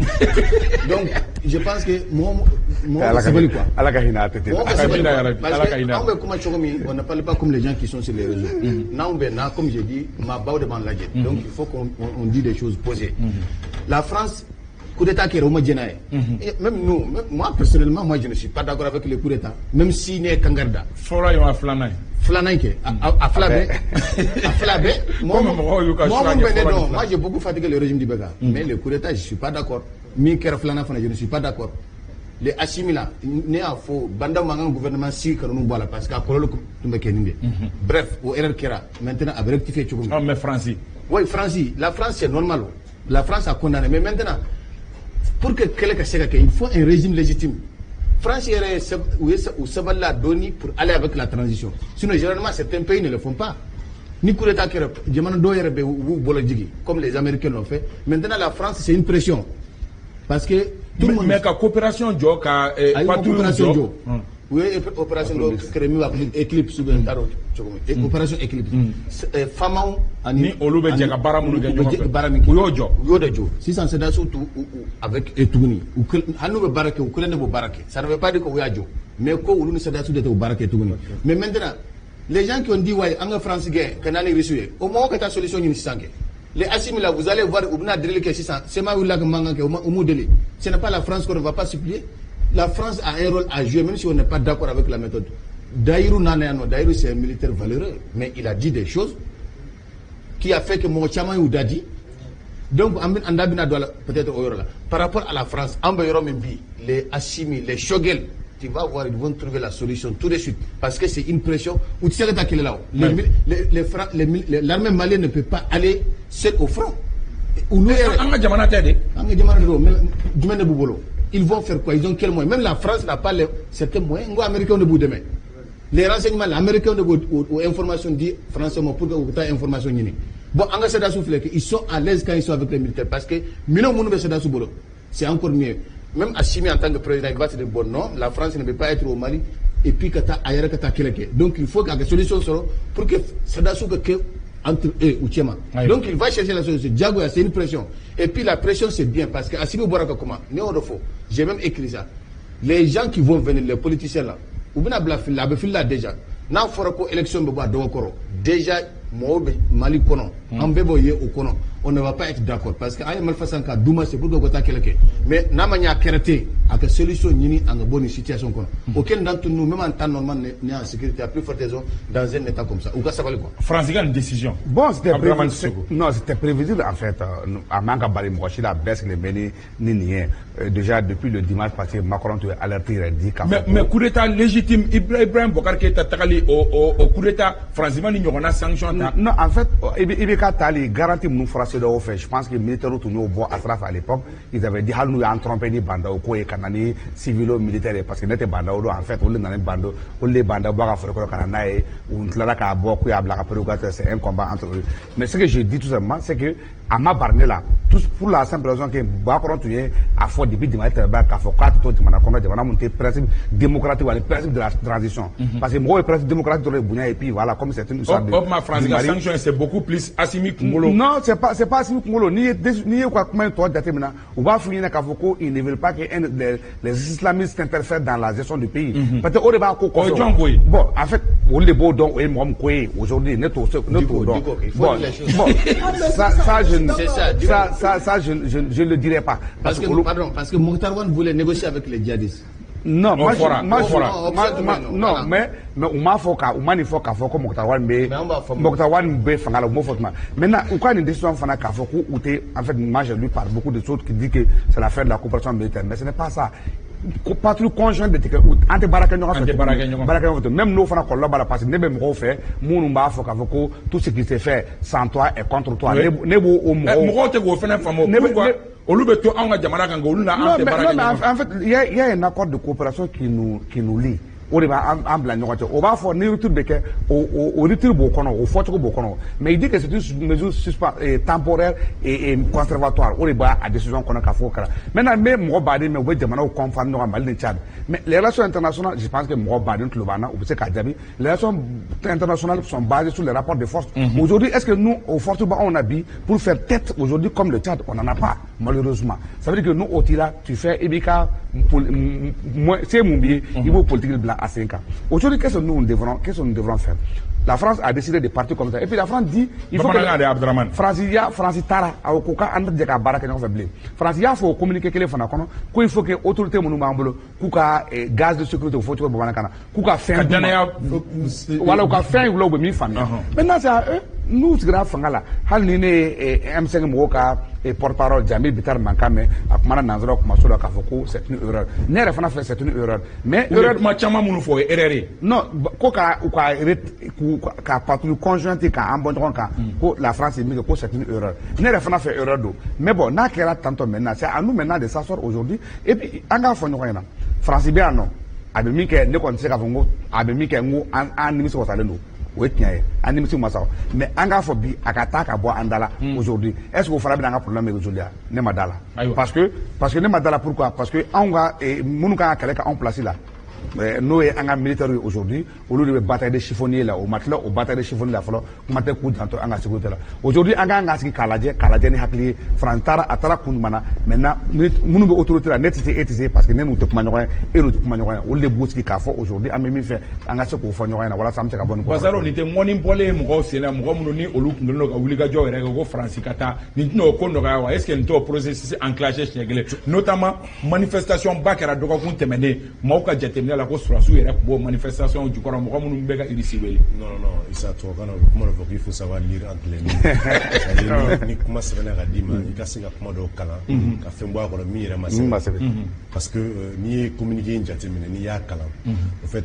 Donc je pense que mɔgɔ mɔgɔ ka sabali quoi. Ala ka hinɛ ATT la. Mɔgɔ ka sabali hinɛ quoi. yarabi, Parce Ala ka que hinɛ. anw bɛ kuma cogo min, on ne parle pas comme les gens qui sont sur les réseaux. N'anw bɛ na, comme j'ai dit, maabaw de b'an lajɛ. Donc il faut qu'on on dit des choses posées. La France, coup d'état kɛra, o ma jɛn n'a ye. Et même nous, même moi personnellement, moi je ne suis pas d'accord avec le coup d'état, même si ne ye kangari da. Fɔlɔ ye wa filanan ye? Filanan in kɛ, a fila bɛɛ, a fila bɛɛ. Comme mɔgɔw y'u ka mɔgɔ choix mun kɛ bɛ ne fɔlɔ ni dɔn, filanan. moi j'ai beaucoup fatigué le régime d'IBK, mais le coup d'état, je suis pas d'accord. Min kɛra filanan fana, je ne suis pas d'accord. Les Assimi là, ne y'a fɔ Bah N'Daw man kan gouvernement sigi ka ninnu bɔ a la, parce que a kɔlɔlɔ tun bɛ kɛ nin de. Bref, o erreur kɛra, maintenant a bɛ rectifier cogo min. Ah, mais Faransi. Oui, France, la France, c'est normal. La France a condamné, mais maintenant, pour que kɛlɛ ka se ka kɛ, il faut un régime légitime. France yɛrɛ ye u ye u sabalila dɔɔni pour aller avec la transition. Sinon, généralement, certains pays ne le font pas. Ni coup d'état kɛra, jamana dɔw yɛrɛ bɛ yen, u b'u bolo jigin, comme les Américains l'ont fait. Maintenant, la France, c'est une pression. Parce que tout le monde. Mais ka coopération jɔ ka A ye patrouille opération jɔ. Jɔ. U ye opération dɔ créé min b'a fɔ Eclipse ou bien n t'a dɔn cogo min. Opération Eclipse. FAMaw ani Ni olu bɛ jɛ ka baara minnu kɛ u bɛ ɲɔgɔn jɛ fɛ. ka baara min kɛ. U y'o jɔ. U y'o de jɔ. Sisan sɔrɔdasiw t'u avec eux tuguni. U hali n'u bɛ baara kɛ, u kelen de b'o baara kɛ. Ça ne veut pas dire que u y'a jɔ. Mais ko olu ni sɔrɔdasiw de tɛ o baara kɛ tuguni. Mais maintenant, les gens qui ont dit ouais, an ka France gɛn ka na ni Russie ye, o mɔgɔw ka taa solution ɲini sisan kɛ. Les Assimi là, vous allez voir, u bɛna delili kɛ sisan. CMA wulila ka mankan kɛ, u m'u deli. Ce n'est pas la France qu'on ne va pas supplier. La France a un rôle à jouer, même si on n'est pas d'accord avec la méthode. Dahirou nana yan nɔ, Dahirou, c'est un militaire valeureux, mais il a dit des choses qui a fait que mɔgɔ caman y'u da di. Donc an bɛ an da bɛna don a la peut-être o yɔrɔ la. Par rapport à la France, an bɛ yɔrɔ min bi, les Assimi, les Choguel, tu vas voir, ils vont trouver la solution tout de suite, parce que c'est une pression u tɛ se ka taa kɛlɛ la o. Les mil- les les Fra- les mil- les- l'armée malienne ne peut pas aller seule au front. Olu yɛrɛ An ka jamana tɛ de. An ka jamana de don, mais jumɛn de b'u bolo? Ils vont faire quoi? Ils ont quel moyen? Même la France n'a pas les certains moyens. N ko américains de b'u dɛmɛ. Les renseignements là, américains de b'o o information di français ma pour que u ka taa information ɲini. Bon, an ka sɔrɔdasiw filɛ que ils sont à l'aise quand ils sont avec les militaires, parce que minɛn minnu bɛ sɔrɔdasiw bolo, c'est encore mieux. Même Assimi en tant que président, il va se dire bon, non, la France ne peut pas être au Mali et puis ka taa a yɛrɛ ka taa kɛlɛ kɛ. Donc il faut k'a ka solution sɔrɔ pour que sɔrɔdasiw ka kɛ entre eux u cɛma. Donc il va chercher la solution. Diagoya, c'est une pression. Et puis la pression, c'est bien, parce que Assimi bɔra ka kuma, ne y'o de fɔ, j'ai même écrit ça. Les gens qui vont venir, les politiciens là, u bɛna bila fili la, a bɛ fili la déjà. N'a fɔra ko élection bɛ bɔ a dɔgɔ kɔrɔ déjà, mɔgɔw bɛ Mali kɔnɔ, an bɛɛ b'o ye o kɔnɔ, on ne va pas être d'accord, parce que an ye marifa san k'a d'u ma, c'est pour que u ka taa kɛlɛ kɛ. Mais n'a ma ɲɛ a kɛra ten, a ka solution ɲini an ka bɔ nin situation kɔnɔ. Aucun d'entre nous, même en temps normal, n'est en sécurité, à plus forte raison dans un état comme ça. U ka sabali quoi. Faransi ka nin décision. Bon, c'était Abdourahmane prévisible. Sissoko. Non, c'était prévisible en fait. A man ka bali mɔgɔ si la, bɛɛ sigilen bɛ ni nin ye. Déjà depuis le dimanche passé, Macron tun ye alerte yɛrɛ di k'a fɔ Mais, ko- mais coup d'état légitime, Ibrahim Boubacar Keïta tagali o coup d'état, Faransi ma ni ɲɔgɔnna sanction ta. Non, en fait, i bɛ ka taali garantie minnu fɔra CEDEAO fɛ, je pense que militaires tun y'o bɔ a sira fɛ à l'époque. Ils avaient dit hali n'u y'an trompé ni Bah N'Daw ko ye ka na ni civilo militaire ye, parce que ne tɛ Bah N'Daw dɔn en fait, olu de nana ni Bah N'Daw, olu de ye Bah N'Daw bɔ a ka foro kɔnɔ ka na n'a ye, u tilara k'a bɔ k'u y'a bila ka prérogative, c'est un combat entre eux. Mais ce que je dis tout simplement, c'est que a ma bari ne la, tout pour la simple raison que Macron tun ye a fɔ depuis dimanche tɛmɛba k'a fɔ k'a tɛ to jamana kɔnɔ, jamana mun tɛ principe démocratique ani principe de la transition. Parce que mɔgɔw ye principe démocratique dɔrɔn de bonya et puis voilà, comme c'est une O histoire de o tuma Faransi du ka Mali. sanction, c'est beaucoup plus Assimi kunkolo. Non, c'est pas Assimi kunkolo. N'i ye u ka kuma in tɔ jateminɛ, u b'a f'i ɲɛna k'a fɔ ko ils ne veulent pas que les islamistes s'interfèrent dans la gestion du pays. Peut-être o de b'a ko O ye kɔfɛ. jɔn ko ye? Bon, en fait, olu de b'o dɔn, o ye mɔgɔ min ko ye aujourd'hui, ne t'o Diko, dɔn. Diko, il faut Bon, dire les choses. bon, ça je ne C'est ça, Diko. ça je ne le dirai pas. Parce que, olu- pardon, parce que Moctar Ouane voulait négocier avec les djihadistes. Non, moi, fɔra, je, moi, o fɔra. non, Voilà. mais u m'a fɔ ka u ma nin fɔ k'a fɔ ko Moctar Ouane bɛ Mais an b'a fɔ. Moctar Ouane bɛ fanga la, u m'o fɔ tuma. Maintenant, u ka nin décision fana k'a fɔ ko u tɛ, en fait, moi j'ai lu par beaucoup de choses qui dit que c'est la fin de la coopération militaire, mais ce n'est pas ça. Ko patrouille conjointe de tɛ kɛ, an tɛ baara kɛ ɲɔgɔn fɛ. An tɛ baara kɛ ɲɔgɔn fɛ. Baara kɛ ɲɔgɔn fɛ. Même n'o fana kɔlɔlɔ b'a la, parce que ne bɛ mɔgɔw fɛ minnu b'a fɔ k'a fɔ ko tout ce qui se fait sans toi est contre toi. Oui. Ne b'o o mɔgɔw. Mɔgɔw tɛ k'o fana faamu. Ne bɛ- Pourquoi olu bɛ to anw ka jamana kan, olu na an Non, tɛ mais, baara non, kɛ mais ɲɔgɔn fɛ? en fait, il y a un accord de coopération qui nous lie. O de b'an an bila ɲɔgɔn cɛ. O b'a fɔ ni rupture bɛ kɛ, o rupture b'o kɔnɔ, o fɔcogo b'o kɔnɔ, mais il dit que c'est une mesure temporaire et conservatoire. O de b'a a décision kɔnɔ k'a fɔ o kɛra. Maintenant, n bɛ mɔgɔ baden mɛn, u bɛ jamanaw confondre ɲɔgɔn, Mali ni Tchad. Mais les relations internationales, je pense que mɔgɔ baden tulo b'an na, u bɛ se k'a jaabi. Les relations internationales sont basées sur les rapports de force. Aujourd'hui, est-ce que nous, aux forces b'anw na bi pour faire tête aujourd'hui comme le Tchad? On n'en a pas, malheureusement. Ça veut dire que nous, o t'i la, tu fais, i b'i ka se mun b'i ye, i b'o politique bila a sen kan. Aujourd'hui, qu'est-ce que nous devrons faire? La France a décidé de partir comme ça. Et puis la France dit, il faut que Bamanankan de, Abdramane. France ya, France taara, a ko k'an tɛ jɛ ka baara kɛ ɲɔgɔn fɛ bilen. France y'a fɔ o communiqué kelen fana kɔnɔ ko il faut que autorité minnu b'an bolo, k'u ka gage de sécurité, o fɔ cogo bamanankan na, k'u ka fɛn Ka d'u ma. danaya. Wala u ka fɛn wula, u bɛ min faamuya. Maintenant, c'est à eux. N'u sigira fanga la, hali ni ne ye M5 mɔgɔw ka porte parole Jamil Bitar mankan mɛn, a kumana nanzaraw kumaso la k'a fɔ ko c'est une erreur. Ne yɛrɛ fana fɛ, c'est une erreur, mais U ye erreur kuma caman minnu fɔ, o ye erreur ye. Non, ko ka u ka k'u ka patrouille conjointe k'an bɔ ɲɔgɔn kan, ko la France ye min kɛ, ko c'est une erreur. Ne yɛrɛ fana fɛ, erreur don. Mais bon, n'a kɛra tantôt, maintenant c'est à nous maintenant de s'asseoir aujourd'hui et puis an k'a fɔ ɲɔgɔn ɲɛna. France bɛ yan nɔ, a bɛ min kɛ, ne kɔni tɛ se k'a fɔ n ko a bɛ min kɛ, n ko an nimisi wasalen don. O ye tiɲɛ ye, an nimisi ma sa, mais an k'a fɔ bi, a ka taa ka bɔ an da la aujourd'hui. Est ce que o fana bɛna an ka problème résoudre wa? Ne ma da la. Ayiwa. Parce que ne ma da la, pourquoi? Parce que anw ka minnu kan ka kɛlɛ kɛ anw place la, n'o ye an ka militaires ye aujourd'hui, olu de bɛ bataille de chiffonnier la. O ma tila o bataille de chiffonnier la fɔlɔ, kuma tɛ k'u janto an ka sécurité la. Aujourd'hui, an kan ka sigi k'a lajɛ ni hakili ye. France taara, a taara kun jumɛn na? Maintenant, minnu bɛ autorité la, ne tɛ se, e tɛ se, parce que ne n'u tɛ kuma ɲɔgɔn ye, e n'u tɛ kuma ɲɔgɔn ye. Olu de b'u sigi k'a fɔ aujourd'hui an bɛ min fɛ, an ka se k'o fɔ ɲɔgɔn ɲɛna walasa an bɛ se ka bɔ nin ko Basaro, nin tɛ ŋɔni bɔlen ye mɔgɔw sen na, mɔgɔ minnu ni olu kun kɛlen don ka wulikajɔ yɛrɛ kɛ ko Faransi ka taa, nin tɛna o ko nɔgɔya wa? Est ce que nin t'o processus enclenché siɲɛ kelen? Notamment, manifestation ba kɛra dɔgɔkun tɛmɛnen, maaw ka jateminɛ la ko sɔrɔdasiw yɛrɛ tun b'o manifestation jukɔrɔ, mɔgɔ minnu bɛ ka Irisi wele. Non, non, non, Issa, tubabukan na, u bɛ kuma dɔ fɔ qu'il faut savoir lire entre les lignes. C'est-à-dire, ni kuma sɛbɛnna ka d'i ma, i ka se ka kuma dɔw kalan ka fɛn bɔ a kɔnɔ min yɛrɛ ma Min ma sɛbɛn. sɛbɛn. Parce que n'i ye communiqué in jateminɛ, n'i y'a kalan, en fait,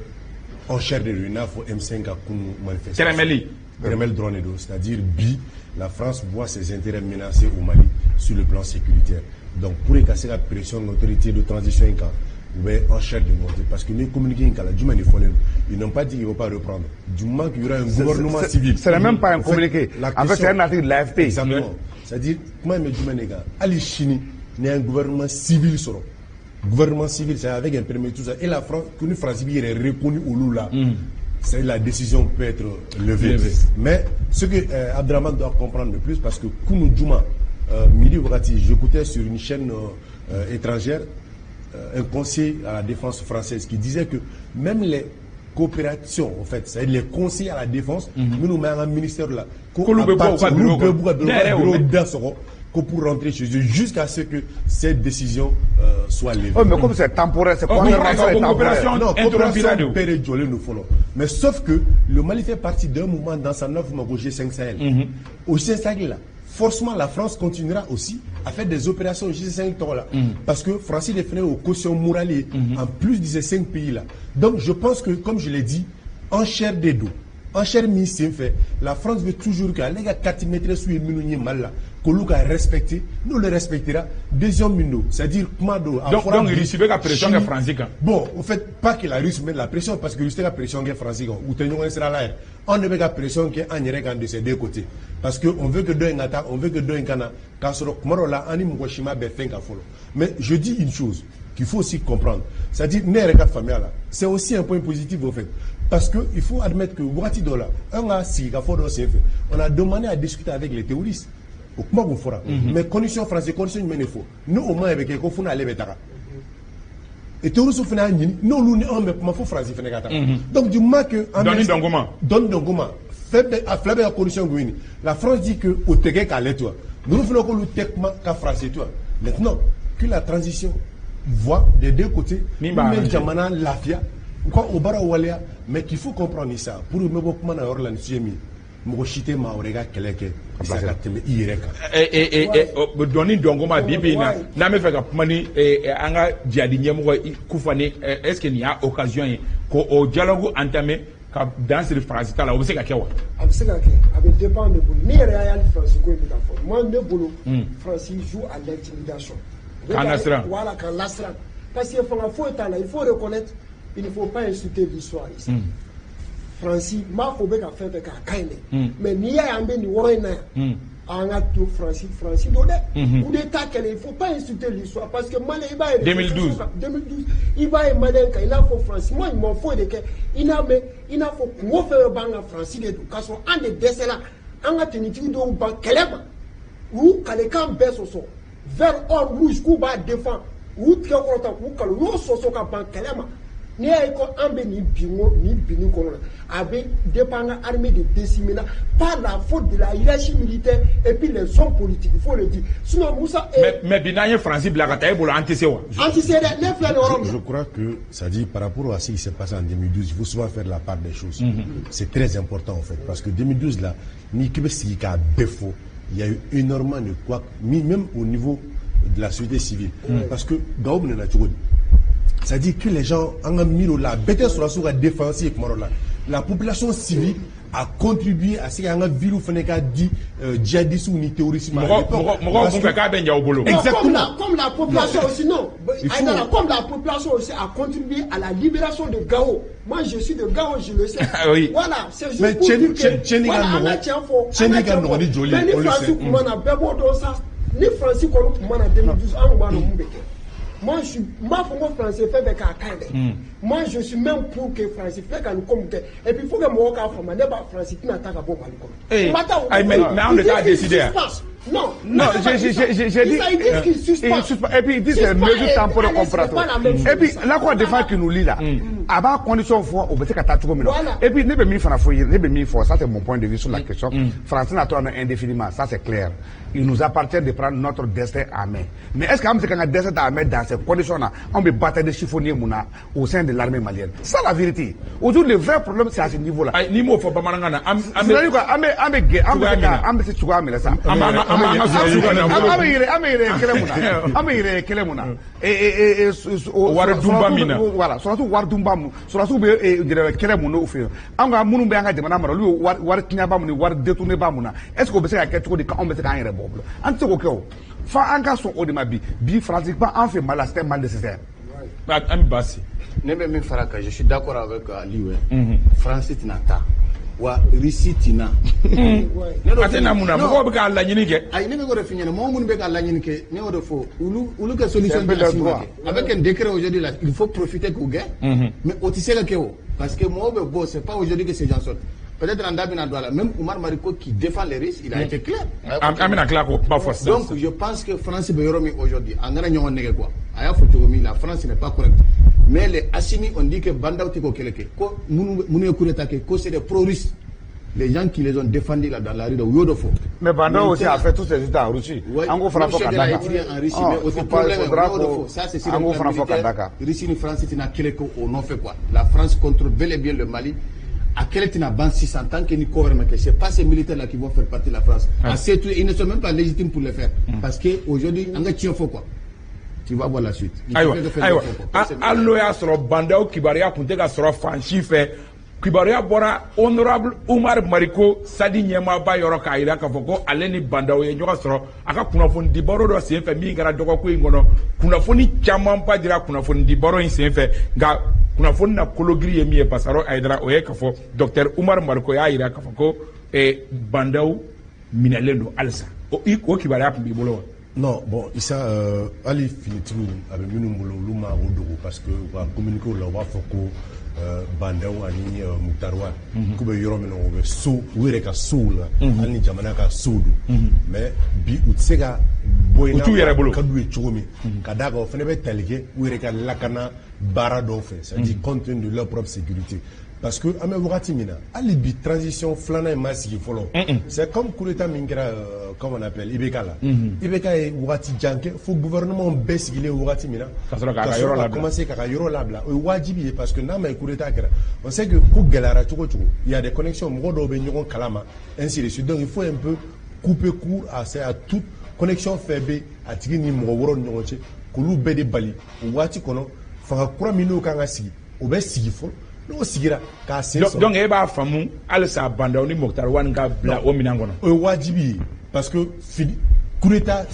enchère de don, i n'a fɔ M5 ka kunu manifestation. Tɛrɛmɛli. Tɛrɛmɛli dɔrɔn de don. C'est-à-dire, bi, la France voit ses intérêts menacés au Mali sur le plan sécuritaire. Donc, pour ka se ka pression l'autorité de transition in kan, u bɛ enchère de monter. Parce que ni communiqué in kalan, jumɛn de fɔlen don? Ils n'ont pas dit qu'ils ne vont pas reprendre. Du moment qu'il y aura un gouvernement civil. Ce n'est même pas un En fait, communiqué. la En fait, c'est un article de l'AFP. Exactement. C'est-à-dire, kuma in bɛ jumɛn de kan? Hali sini, ni un gouvernement civil sɔrɔ, gouvernement civil, c'est avec un permis, tout ça. Et la France, que ni France b'i yɛrɛ reconnu olu la, c'est la décision peut être levée. Levée. Mais ce que Abdraman doit comprendre le plus, parce que kunu juma, midi wagati, j'écoutais sur une chaîne étrangère un conseiller à la défense française qui disait que même les coopérations, en fait, c'est-à-dire les conseillers à la défense, minnu bɛ an ka ministère la, ko K'olu bɛ à bɔ u ka partir- bureau olu bɛɛ b'u ka kɔnɔ. Ne yɛrɛ y'o bureau mɛn. da sɔgɔ ko pour rentrer chez eux jusqu'à ce que cette décision soit levée. Oh, mais comme c'est temporaire, c'est Oh, conservatoire et coopération- temporaire. Non, interrompira coopération de. bɛɛ de jɔlen don fɔlɔ. Mais sauf que le Mali fait partie d'un mouvement dans sa neuf au G5 Sahel. Au G5 Sahel, là, forcément, la France continuera aussi à faire des opérations au G5 tɔgɔ la. Parce que France de fana o caution morale ye, en plus de ces cinq pays-là. Donc, je pense que, comme je l'ai dit, enchère de don. Enchère min sen fɛ, la France veut toujours que ale ka carte maîtresse ye minnu ye Mali la, k'olu ka respecter. N'olu respectera, décision min don, c'est-à-dire kuma don. A Donc fɔra donc bi, Russie bɛ ka pression kɛ sini- Faransi kan. Bon, au fait, pas que la Russie mette la pression, parce que Russie ka pression kɛ Faransi kan, u tɛ ɲɔgɔn ye sira la yɛrɛ. Anw de bɛ ka pression kɛ an yɛrɛ kan de ces deux côtés. Parce que on veut que dɔ in ka taa, on veut que dɔ in ka na, k'a sɔrɔ kuma dɔw la, an ni mɔgɔ si ma bɛn fɛn kan fɔlɔ. Mais je dis une chose qu'il faut aussi comprendre, c'est-à-dire ne yɛrɛ ka faamuya la, c'est aussi un point positif au fait. Parce que il faut admettre que waati dɔ la, an ka sigikafɔ dɔ senfɛ, on a demandé à discuter avec les terroristes. O kuma kun fɔra. Mais condition français, condition jumɛn de fɔ? Ni o ma bɛ kɛ ko fo n'ale bɛ taga. Et terroristes fana y'a ɲini n'olu ni anw bɛ kuma fo Faransi fana ka taga. Donc du moment que an Dɔnni bɛ- dɔnkoma. Dɔnni dɔnkoma, fɛn bɛɛ a fila bɛɛ ka condition kun ye nin. La France dit que o tɛ kɛ k'ale to yan. Ninnu fana k'olu tɛ kuma ka Faransi to yan. Maintenant que la transition voit des deux côtés, Min b'a min bɛ arranger. jamana lafiya, u ka o baaraw waleya. Mais qu'il faut comprendre ça, pour n bɛ bɔ kuma na yɔrɔ la, nin sujet min ye, mɔgɔ si tɛ maa wɛrɛ ka kɛlɛ kɛ isa ka tɛmɛ i yɛrɛ kan. Dɔnni dɔnkoma, bi bi in na, n'an bɛ fɛ ka kuma ni an ka jihadi ɲɛmɔgɔ Kufa ni, est ce que nin y'a occasion ye ko o dialogue entamé ka dan siri Faransi ta la, o bɛ se ka kɛ wa? A bɛ se ka kɛ, a bɛ dépend ne bolo. Ne yɛrɛ y'a ye, hali Faransi ko in bɛ ka fɔ, moi, ne bolo, Faransi joue à l'intimidation. K'an lasiran. Voilà, k'an lasiran, parce que fanga foyi t'a la. Il faut reconnaître Il ne faut pas insulter l'histoire ici. Faransi, n b'a fɔ u bɛ ka fɛn fɛn kɛ, a ka ɲi dɛ, mais n'i y'a ye an bɛ nin yɔrɔ in na yan, an ka to Faransi, Faransi don dɛ. Coup d'état kɛlɛ, il faut pas insulter l'histoire, parce que Malien, i b'a ye 2012. 2012, i b'a ye Malien kan i n'a fɔ Faransi ma ɲuman foyi de kɛ, i n'a mɛn i n'a fɔ kungo fɛn fɛn b'an kan, Faransi de don, k'a sɔrɔ an de dɛsɛla. An ka tenitigi dɔw ban kɛlɛ ma, u y'u kalekan bɛɛ sɔsɔ, vert, or, rouge, k'u b'a défend, u y'u tigɛ kɔrɔta k'u kale, u y'o sɔsɔ ka ban kɛlɛ ma. N'i y'a ye ko an bɛ nin binko nin binni kɔnɔ la, a bɛ dépend an ka armée de décimée par la faute de la hiérarchie militaire et puis les hommes politiques, il faut le dire, sinon Moussa. Mais bi n'an ye Faransi bila ka taa, e bolo an tɛ se wa? An tɛ se dɛ, ne filɛ nin yɔrɔ min na. Je crois que, ça dit, par rapport à ce qui s'est passé en 2012, il faut souvent faire la part des choses. C'est très important en fait, parce que 2012 là, ni k'i bɛ sigi k'a bɛɛ fɔ, il y a eu énormément de quoi, même au niveau de la société civile. Parce que Gao minɛna cogo di? C'est-à-dire que les gens, an ka miiri o la, a bɛɛ tɛ sɔrɔdasiw ka défense ye kuma dɔ la. La population civile a contribué à ce que an ka ville fana ka di djihadistes ni terroristes ma. Mɔgɔw kun fɛ k'a bɛ ɲɛ u bolo. Exactement. Comme la population aussi, non. Aïdara, comme la population aussi a contribué à la libération de Gao. Moi, je suis de Gao, je le sais. Oui. Voilà, c'est juste Mais pour dire que tiɲɛni ka voilà, an ka nɔgɔn, tiɲɛ fɔ. tiɲɛni ka nɔgɔn ni joli ye, Mais ni on le Faransi sait. kun ma na, bɛɛ b'o dɔn sa. Ni Faransi kɔni kun ma na 2012, an kun b'a dɔn mun bɛ kɛ. Moi, je suis, n b'a fɔ ko Faransi fɛn fɛn k'a ka ɲi dɛ. Moi, je suis même pour que Faransi fɛn ka nin ko min kɛ. Et puis, il faut que mɔgɔw k'a faamu, ne b'a Faransi tɛna taa ka bɔ Mali kɔnɔ. Eh, Ma taa o ayi, mais anw de t'a décidé yan. Non, Non, j'ai dit. Ils disent qu'ils suspendent. Ils suspendent. Et puis ils disent c'est mesure temporaire comparatoire. Et puis l'accord de défense qui nous lie là, a b'a condition fɔ o bɛ se ka taa cogo min na. Et puis ne bɛ min fana fɔ, ne bɛ min fɔ, ça c'est mon point de vue sur la question. France n'a to indéfiniment, ça c'est clair. Il nous appartient de prendre notre destin en main. Mais est-ce qu'an bɛ se k'an ka destin ta en main dans ces conditions là? Anw bɛ bataille de chiffonnier mun na au sein de l'armée malienne? C'est ça la vérité. Aujourd'hui, le vrai problème, c'est à ce niveau là. Ayi, n'i m'o fɔ bamanankan na, an bɛ C'est-à-dire quoi, an bɛ gɛ an bɛ se ka an bɛ se cogoya min na sa. An b'an ka sɔrɔdasiw ka nafolo. An bɛ yɛrɛ kɛlɛ mun na? An bɛ yɛrɛ kɛlɛ mun na? Wari dunba min na. Voilà, sɔrɔdasiw wari dunba mun, sɔrɔdasiw bɛ yɛrɛ kɛlɛ mun n'o fɛ yen. An ka minnu bɛ an ka jamana mara, olu ye wari tiɲɛba mun ni wari détourné ba mun na? Est ce que o bɛ se ka kɛ cogo di k'anw bɛ se k'an yɛrɛ bɔ o bolo? An tɛ se k'o kɛ o. Fo an ka sɔn o de ma bi. Bi Faransi ba an fɛ Mali la, c'était mal nécessaire. An bɛ baasi. Ne bɛ min fara kan, je suis d'accord avec Aliou. France tɛna taa wa Russie tɛna. A tɛ na mun na? Mɔgɔw bɛ k'a laɲini kɛ. Ayi, ne bɛ k'o de f'i ɲɛna, mɔgɔ minnu bɛ ka laɲini kɛ, ne y'o de fɔ, olu ka solution tɛ Assimi ka kɛ. Avec un décret aujourd'hui là, il faut profiter k'u gɛn, mais o tɛ se ka kɛ o, parce que mɔgɔw bɛ bɔ, c'est pas aujourd'hui que ces gens sortent. Peut-être an da bɛna don a la, même Oumar Mariko qui défend les Russes, il a été clair. An bɛna tila k'o kuma fɔ sisan. Donc je pense que France bɛ yɔrɔ min aujourd'hui, an kana ɲɔgɔn nɛgɛ quoi. A y'a fɔ cogo min, la France n'est pas correcte. Mais les Assimi ont dit que Bah N'Daw tɛ k'o kɛlɛ kɛ, ko minnu ye coup d'état kɛ, ko c'est des pro-russes. Les gens qui les ont défendus là dans la rue, u y'o de fɔ. Mais Bah N'Daw aussi a fait tous ses études en Russie. Ouais, An k'o fana fɔ ka d'a kan. en Russie, mais o tɛ problème ye, u y'o de fɔ. Ça c'est sur An le k'o plan fana fɔ ka d'a militaire. kan. Russie ni France tɛna kɛlɛ kɛ o nɔfɛ quoi. La France contrôle bel et bien le Mali. A kɛlɛ tɛna ban sisan tant que ni ko wɛrɛ ma kɛ. C'est pas ces militaires là qui vont faire partie de la France. Ah. Ils ne sont même pas légitimes pour le faire. Parce que aujourd'hui, an ka tiɲɛ fɔ quoi. Tu vas voir la suite. Ayiwa, ayiwa, hali n'o y'a sɔrɔ Bah N'Daw kibaruya tun tɛ ka sɔrɔ fan si fɛ, kibaruya bɔra honorable Umar Mariko, Sadi ɲɛmaaba yɔrɔ, k'a jira k'a fɔ ko ale ni Bah N'Daw ye ɲɔgɔn sɔrɔ a ka kunnafoni di baro dɔ senfɛ min kɛra dɔgɔkun in kɔnɔ. Kunnafoni camanba dira kunnafoni di baro in senfɛ, nka kunnafoni na kologiri ye min ye, Basaro Ayidara, o ye k'a fɔ docteur Umar Mariko y'a jira k'a fɔ ko Bah N'Daw minɛlen don halisa. O kibaruya tun b'i bolo wa? Non, bon, Issa, hali finitigiw a bɛ minnu bolo, olu ma o dogo, parce que u ka communiqué la, u b'a fɔ ko Bah N'Daw ani Moctar Ouane k'u bɛ yɔrɔ min na, u bɛ so, u yɛrɛ ka sow la, hali ni jamana ka sow don, mais bi u tɛ se ka bɔ yen U t'u yɛrɛ bolo. Ka d'u ye cogo min, ka d'a kan o fana bɛ tali kɛ u yɛrɛ ka lakana baara dɔw fɛ, c'est-à-dire compte tenu de leur propre sécurité, parce que an bɛ wagati min na, hali bi transition filanan in ma sigi fɔlɔ. C'est comme coup d'état min kɛra, comme on appelle, IBK la. IBK ye wagati jan kɛ fo gouvernement bɛɛ sigilen wagati min na, ka sɔrɔ k'a ka yɔrɔ labila. Commencer k'a ka yɔrɔ labila, o ye wajibi ye, parce que n'a ma ye coup d'état kɛra, on sait que ko gɛlɛyara cogo cogo, il y a des connexions, mɔgɔ dɔw bɛ ɲɔgɔn kalama, ainsi de suite. Donc il faut un peu couper court à toute connexion fɛn bɛ a tigi ni mɔgɔ wɛrɛw ni ɲɔgɔn cɛ, k'olu bɛɛ de bali o waati kɔnɔ. Fanga kura min n'o kan ka sigi, o bɛ sigi fɔlɔ, n'o sigira k'a sen sɔrɔ. Donc e b'a faamu halisa Bah N'Daw ni Moctar Ouane ka bila o minɛn kɔnɔ? O ye wajibi ye, parce que fini coup d'état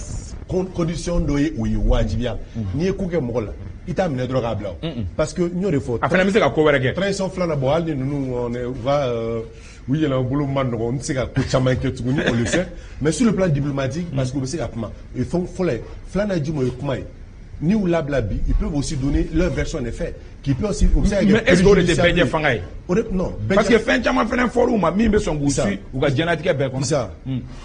condition dɔ ye, o ye wajibiya. N'i ye ko kɛ mɔgɔ la, I t'a minɛ dɔrɔn k'a bila o. Parce que n y'o de fɔ. A fana bɛ se ka ko wɛrɛ kɛ. Transition filanan, bon, hali ni ninnu, on est va u yɛlɛma bolo ma nɔgɔn, n tɛ se ka ko caman kɛ tuguni, on le sait. Mais sur le plan diplomatique, parce que u bɛ se ka kuma. O ye fɛn fɔlɔ ye. Filanan ye jumɛn? O ye kuma ye. Ni y'u labila bi, ils peuvent aussi donner leur version des faits qui peut aussi, o bɛ se ka kɛ. Mais est-ce que o de tɛ bɛɛ jɛ fanga ye? O de non. Parce que fɛn caman fana fɔr'u ma min bɛ sɔn k'u suit u ka diɲɛlatigɛ bɛɛ kɔnɔ. Isa,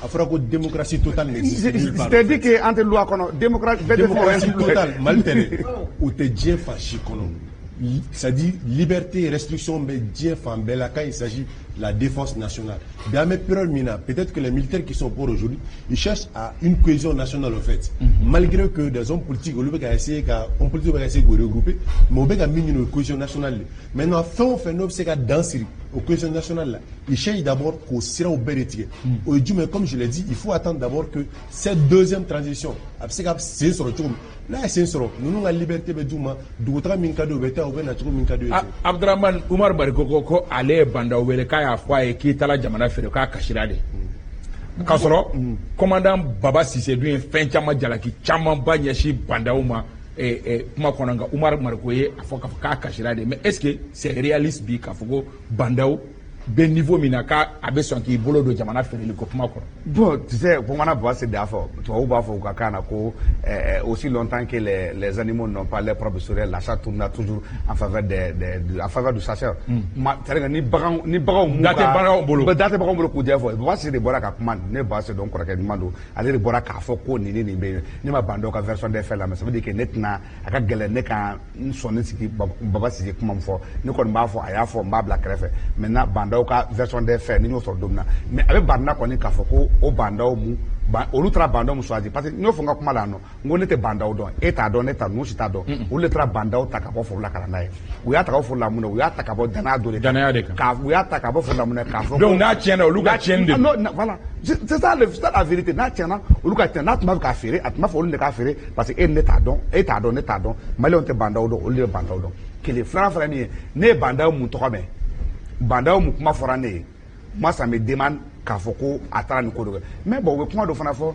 a fɔra ko démocratie totale n'existe nulle part. C'est-à-dire que an tɛ loi kɔnɔ, démocratie bɛɛ tɛ. Démocratie totale, Mali tɛ dɛ, o tɛ diɲɛ fan si kɔnɔ. C'est-à-dire liberté et restriction bɛ diɲɛ fan bɛɛ la quand il s'agit de la défense nationale. Bi an bɛ période min na, peut-être que les militaires qui sont au pouvoir aujourd'hui, ils cherchent à une cohésion nationale, en fait. Malgré que des hommes politiques, olu bɛ ka essayer ka hommes politiques bɛ ka essayer k'o regrouper, mais u bɛ ka min ɲini, o ye cohésion nationale de. Maintenant, fɛn o fɛn n'o bɛ se ka dan siri o cohésion nationale la, ils cherchent d'abord k'o siraw bɛɛ de tigɛ. O ye jumɛn? Comme je l'ai dit, il faut attendre d'abord que cette deuxième transition a bɛ se ka sen sɔrɔ cogo min. N'a ye sen sɔrɔ, ninnu ka liberté bɛ d'u ma, dugutaga min ka di u bɛ taa, u bɛ na cogo min ka d'u ye. Abdramane Umar Mariko ko ko ale ye Bah N'Daw wele k'a y'a fɔ a ye k'i taara jamana feere, k'a kasira de. K'a sɔrɔ commandant Baba Cissé dun ye fɛn caman jalaki camanba ɲɛsin Bah N'Daw ma kuma kɔnɔ, nka Umar Mariko ye a fɔ k'a fɔ k'a kasira de. Mais est-ce que c'est réaliste bi k'a fɔ ko Bah N'Daw bɛ niveau min na, k'a a bɛ sɔn k'i bolo don jamana feereli ko kuma kɔrɔ? Bon, tu sais, bamanan Baba de y'a fɔ, tubabuw b'a fɔ u ka kan na ko aussi longtemps que les animaux n'ont pas leur propre sourire, la chasse tournera toujours en faveur des, en faveur du chasseur. Ma, c'est-à-dire que ni baganw m'u Da tɛ baganw bolo. Da tɛ baganw bolo k'u jɛ fɔ. Baba de bɔra ka kuma, ne Baba dɔn, kɔrɔkɛ ɲuman don, ale de bɔra k'a fɔ ko nin ni nin bɛ yen. Ne ma Bah N'Daw ka version des faits la, mais ça veut dire que ne tɛna, a ka gɛlɛn ne ka n sɔnni sigi Baba Cissé kuma min fɔ, ne kɔni b'a fɔ a y'a fɔ, n b'a bila kɛrɛfɛ. Maintenant, Bah N'Daw ka version des faits, ni n y'o sɔrɔ don min na, mais a bɛ Bah N'Daw kɔni k'a fɔ ko o Bah N'Daw mu ba, olu taara Bah N'Daw mu choisi, parce que n y'o fɔ n ka kuma la yan nɔ, n ko ne tɛ Bah N'Daw dɔn, e t'a dɔn, ne t'a, ninnu si t'a dɔn. Olu de taara Bah N'Daw ta ka bɔ foro la ka na n'a ye. U y'a ta ka bɔ foro la mun na? U y'a ta ka bɔ danaya dɔ de kan. Danaya de kan. K'a u y'a ta ka bɔ foro la mun na? K'a fɔ Donc n'a tiɲɛna, olu ka tiɲɛni de don. Non, voilà, c'est ça, c'est ça la vérité. N'a tiɲɛna, olu ka tiɲɛ. N'a tun b'a fɛ k'a feere, a tun b'a fɔ olu de k'a feere, parce que e ni ne t'a dɔn, e t'a dɔn, ne t'a dɔn, maliyɛnw tɛ Bah N'Daw dɔn, olu de bɛ Bah N'Daw dɔn. Kelen filanan fana min ye, ne ye Bah N'Daw mun tɔgɔ mɛn, Bah N'Daw mun kuma fɔra ne ye, moi ça me demande k'a fɔ ko a taara nin ko dɔ kɛ. Mais bon, u bɛ kuma dɔ fana fɔ,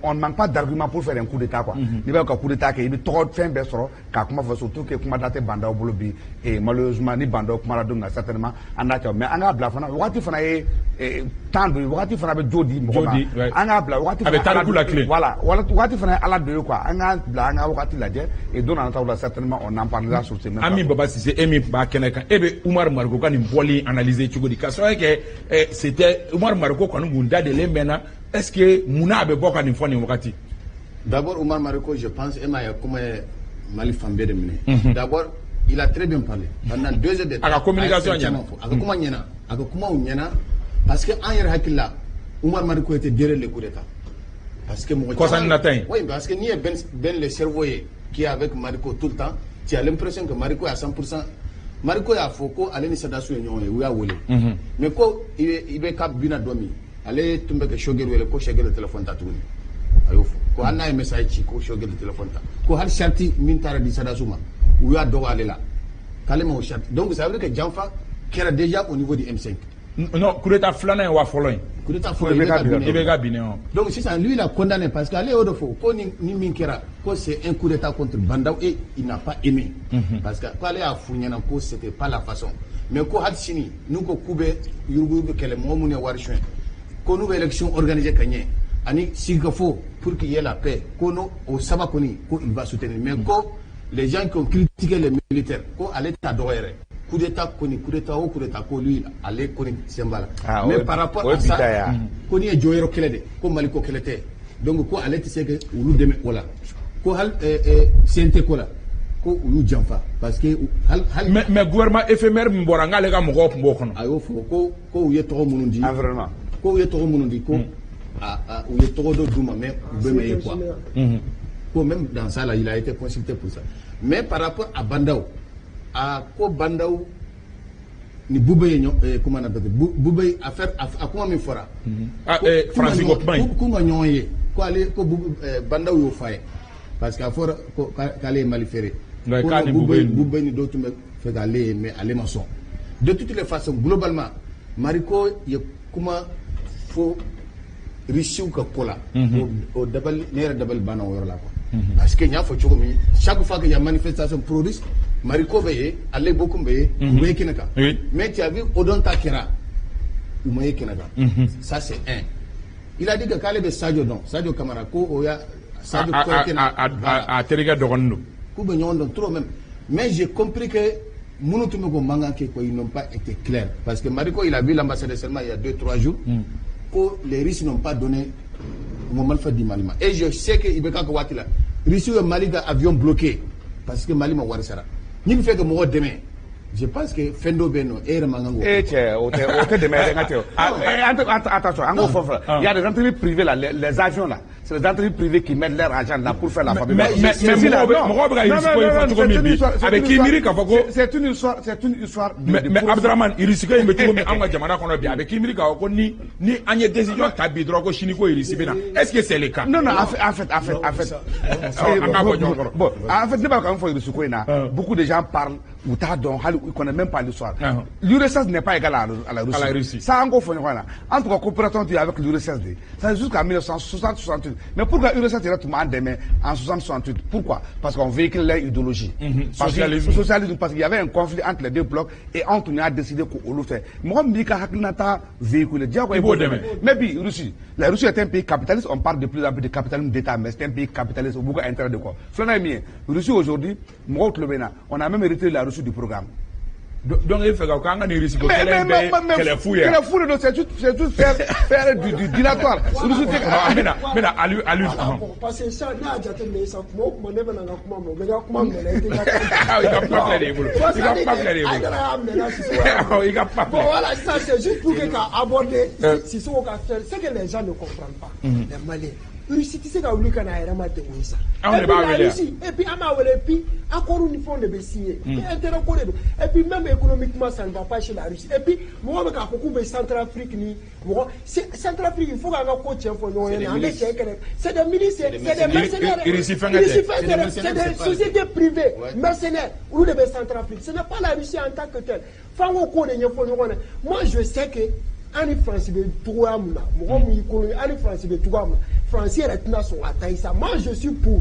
on ne manque pas d'argument pour faire un coup d'état, quoi. N'i b'a ka coup d'état kɛ, i bɛ tɔgɔ fɛn bɛɛ sɔrɔ k'a kuma fɔ, surtout que kuma da tɛ Bah N'Daw bolo bi. Et malheureusement, ni Bah N'Daw kumara don min na, certainement an n'a kɛ. Mais an k'a bila fana, wagati fana ye temps dɔ ye, wagati fana bɛ jo di mɔgɔ ma. An k'a bila wagati. A bɛ tariku la tilen. Voilà, wagati fana ye Ala dɔ ye, quoi. An k'a bila, an ka wagati lajɛ, et don nataw la, certainement on en parlera sur ce même. Ami Baba Cissé, e min b'a kɛnɛ kan, e bɛ Umar Mariko ka nin bɔli analyser cogo di, ka sababu kɛ c'était Umar Mariko kɔni kun da delen mɛnna? Est-ce que munna a bɛ bɔ ka nin fɔ nin wagati? D'abord, Oumar Mariko, je pense, e m'a ye kuma ye Mali fan bɛɛ de minɛ. D'abord, il a très bien parlé pendant 2 heures de temps. A ka communication ɲɛna. A ka kuma ɲɛna, a ka kumaw ɲɛna, parce que an yɛrɛ hakili la, Oumar Mariko était derrière le coup d'état. Parce que mɔgɔ Kɔsani nata in. Oui, parce que n'i ye Ben le cerveau ye, qui est avec Mariko tout le temps, tu as l'impression que Mariko est à 100%. Mariko y'a fɔ ko ale ni Sadasu ye ɲɔgɔn ye, u y'a wele. Mais ko i bɛ ka binna don min, ale tun bɛ ka Choguel wele, ko Choguel téléphone ta tuguni. A y'o fɔ ko hali n'a ye message ci, ko Choguel téléphone ta, ko hali charte min taara di Sadasu ma, u y'a dɔgɔ ale la, k'ale ma o charte. Donc ça veut dire que janfa kɛra déjà au niveau du M5. Non, coup d'état filanan ye wa fɔlɔ in? Coup d'état fɔlɔ, IBK binnen. IBK binnen o. Donc sisan, lui, il a condamné, parce que ale y'o de fɔ ko ni min kɛra, ko c'est un coup d'état contre Bah N'Daw et il n'a pas aimé. Parce que k'ale y'a f'u ɲɛna ko c'était pas la façon. Mais ko hali sini n'u ko k'u bɛ yuruguyurugu kɛlɛ, mɔgɔ minnu ye wari suɲɛ, ko n'u bɛ élection organiser ka ɲɛ ani sigikafɔ pour qu'il y ait la paix, ko n'o o saba kɔni, ko il va soutenir. Mais ko les gens qui ont critiqué les militaires, ko ale t'a dɔgɔ yɛrɛ. Coup d'état kɔni, coup d'état o coup d'état, ko lui, ale kɔni sen b'a la. Mais par rapport à ça, ko ni ye jɔyɔrɔ kɛlɛ de, ko Mali ko kɛlɛ tɛ, donc ko ale tɛ se ka olu dɛmɛ o la, ko hali CNT ko la, ko u y'u janfa, parce que hali hali. Mais gouvernement éphémère min bɔra, n k'ale ka mɔgɔw tun b'o kɔnɔ. A y'o fɔ ko u ye tɔgɔ minnu di. Environnement. Ko u ye tɔgɔ minnu di, ko a u ye tɔgɔ dɔ d'u ma, mais u bɛɛ ma ye, quoi. Ko même dans ça là, il a été consulté pour ça. Mais par rapport à Bah N'Daw, a ko Bah N'Daw ni Boubèye ye ɲɔ, comment on appelle, Boubèye affaire, a kuma min fɔra. Ah, Faransi ko kuma in. K'u ma ɲɔgɔn ye, ko ale ko Bah N'Daw y'o f'a ye, parce que a fɔra ko k'ale ye Mali feere. Ko k'a ni Boubèye. Boubèye ni dɔw tun bɛ fɛ k'ale ye, mais ale ma sɔn. De toutes les façons, globalement, Mariko ye kuma fo Russiw ka ko la. O dabali, ne yɛrɛ dabali banna o yɔrɔ la, quoi. Parce que n y'a fɔ cogo min, chaque fois qu'il y a manifestation pro-russe, Mariko bɛ yen, ale Bokum bɛ yen, u bɛ ye kɛnɛ kan. Mais tu as vu, Odon ta kɛra, u ma ye kɛnɛ kan. Ça, c'est un. Il a dit que k'ale bɛ Sadio dɔn, Sadio Kamara, ko o y'a Sadio Kɔrɔkɛ na. A terikɛ dɔgɔnin don. K'u bɛ ɲɔgɔn dɔn trop même. Mais j'ai compris que minnu tun bɛ k'o mankan kɛ quoi, ils n'ont pas été clairs. Parce que Mariko, il a vu l'ambassadeur seulement il y a 2, 3 jours. Que les Russes n'ont pas donné u ma marifa di Mali ma. Et je sais que IBK ka waati la, Russes ye Mali ka avion bloqué parce que Mali ma wari sara. N'i bɛ fɛ ka mɔgɔ dɛmɛ, je pense que fɛn dɔ bɛ yen nɔ, e yɛrɛ man kan k'o Eh cɛ, o tɛ dɛmɛ yɛrɛ, n ka cɛ. Attention, an k'o fɔ fɔlɔ. Il y a des entreprises privées là, les avions là, c'est les entreprises privées qui mettent leur argent là pour faire la fabrication. Mais mɔgɔw bɛ ka Russie ko in fɔ cogo min bi, a bɛ k'i miiri k'a fɔ ko. C'est une histoire, c'est une histoire. Mais Abdramane, Russie ko in bɛ cogo min anw ka jamana kɔnɔ bi, a bɛ k'i miiri k'a fɔ ko ni an ye décision ta bi dɔrɔn, ko sini ko Russie bɛ na. Est-ce que c'est le cas? Non, non, en fait, en fait, en fait, en fait. An k'a bɔ ɲɔgɔn kɔrɔ. Bon, en fait, ne b'a ka min fɔ Russie ko in na, beaucoup de gens parlent u t'a dɔn hali, ils connaissent même pas l'histoire. L'URSS n'est pas égale à la Russie. À la Russie. Ça, an k'o fɔ ɲɔgɔn na. En tout cas, coopération tun ye avec l'URSS de. Ça jusqu'en 1960-68. Mais pourquoi URSS yɛrɛ tun b'an dɛmɛ en 60-68? Pourquoi? Parce qu'on véhicule leur idéologie. Socialisme. Socialisme, parce qu'il y avait un conflit entre les deux blocs et anw tun y'a décidé k'olu fɛ. Mɔgɔ min b'i ka hakilinata véhiculer, diyagoya i b'o dɛmɛ. Mais bi, Russie, la Russie est un pays capitaliste. On parle de plus en plus de capitalisme d'État, mais c'est un pays capitaliste. U b'u ka intérêt de kɔ. Filanan ye min ye, Russie aujourd'hui, mɔgɔw tulo bɛ n na, on a même retiré la Russie du programme. Donc e fɛ ka k'an ka nin Russie ko kɛlɛ in bɛɛ ye kɛlɛ fu ye. Kɛlɛ fu de don, c'est juste faire du dilatoire. Russie tɛ. N bɛna Aliou Aliou. Bon, parce que sisan ne y'a jateminɛ sisan, kuma o kuma ne bɛna n ka kuma mɛn, u bɛ n ka kuma minɛ, i tɛ n ka I ka kuma filɛ de y'i bolo. I ka kuma filɛ de y'i A bolo. yɛrɛ y'a minɛ Sissoko. I ka kuma Bon filɛ. voilà, ça c'est juste pour que ka aborder Sissoko ka faire ce que les gens ne comprennent pas. Les Maliens. Russie tɛ se ka wuli ka na a yɛrɛ ma degun ye sa. Anw de b'a wele yan. Russie, et puis an b'a wele, et puis accord ni fɛnw de bɛ signer. Intérêt ko de don. Et puis même économiquement, ça ne va pas chez la Russie. Et puis mɔgɔ bɛ k'a fɔ k'u bɛ Centrafrique ni mɔgɔ Centrafrique, il faut k'an ka ko tiɲɛ fɔ ɲɔgɔn ɲɛna. An bɛ tiɲɛ kɛrɛ. C'est des milices, c'est des mercenaires. Russie fɛnkɛ tɛ. Russie fɛn tɛ dɛ, c'est des sociétés privées mercenaires, olu de bɛ Centrafrique. Ce n'est pas la Russie en tant que telle. F'an k'o ko de ɲɛfɔ ɲɔgɔn ɲɛna. Moi, je sais que an ni France bɛ togoya min na, mɔgɔ min y'i kolon ye, an ni France bɛ togoya min na, France yɛrɛ tɛna sɔn ka taa sa. Moi, je suis pour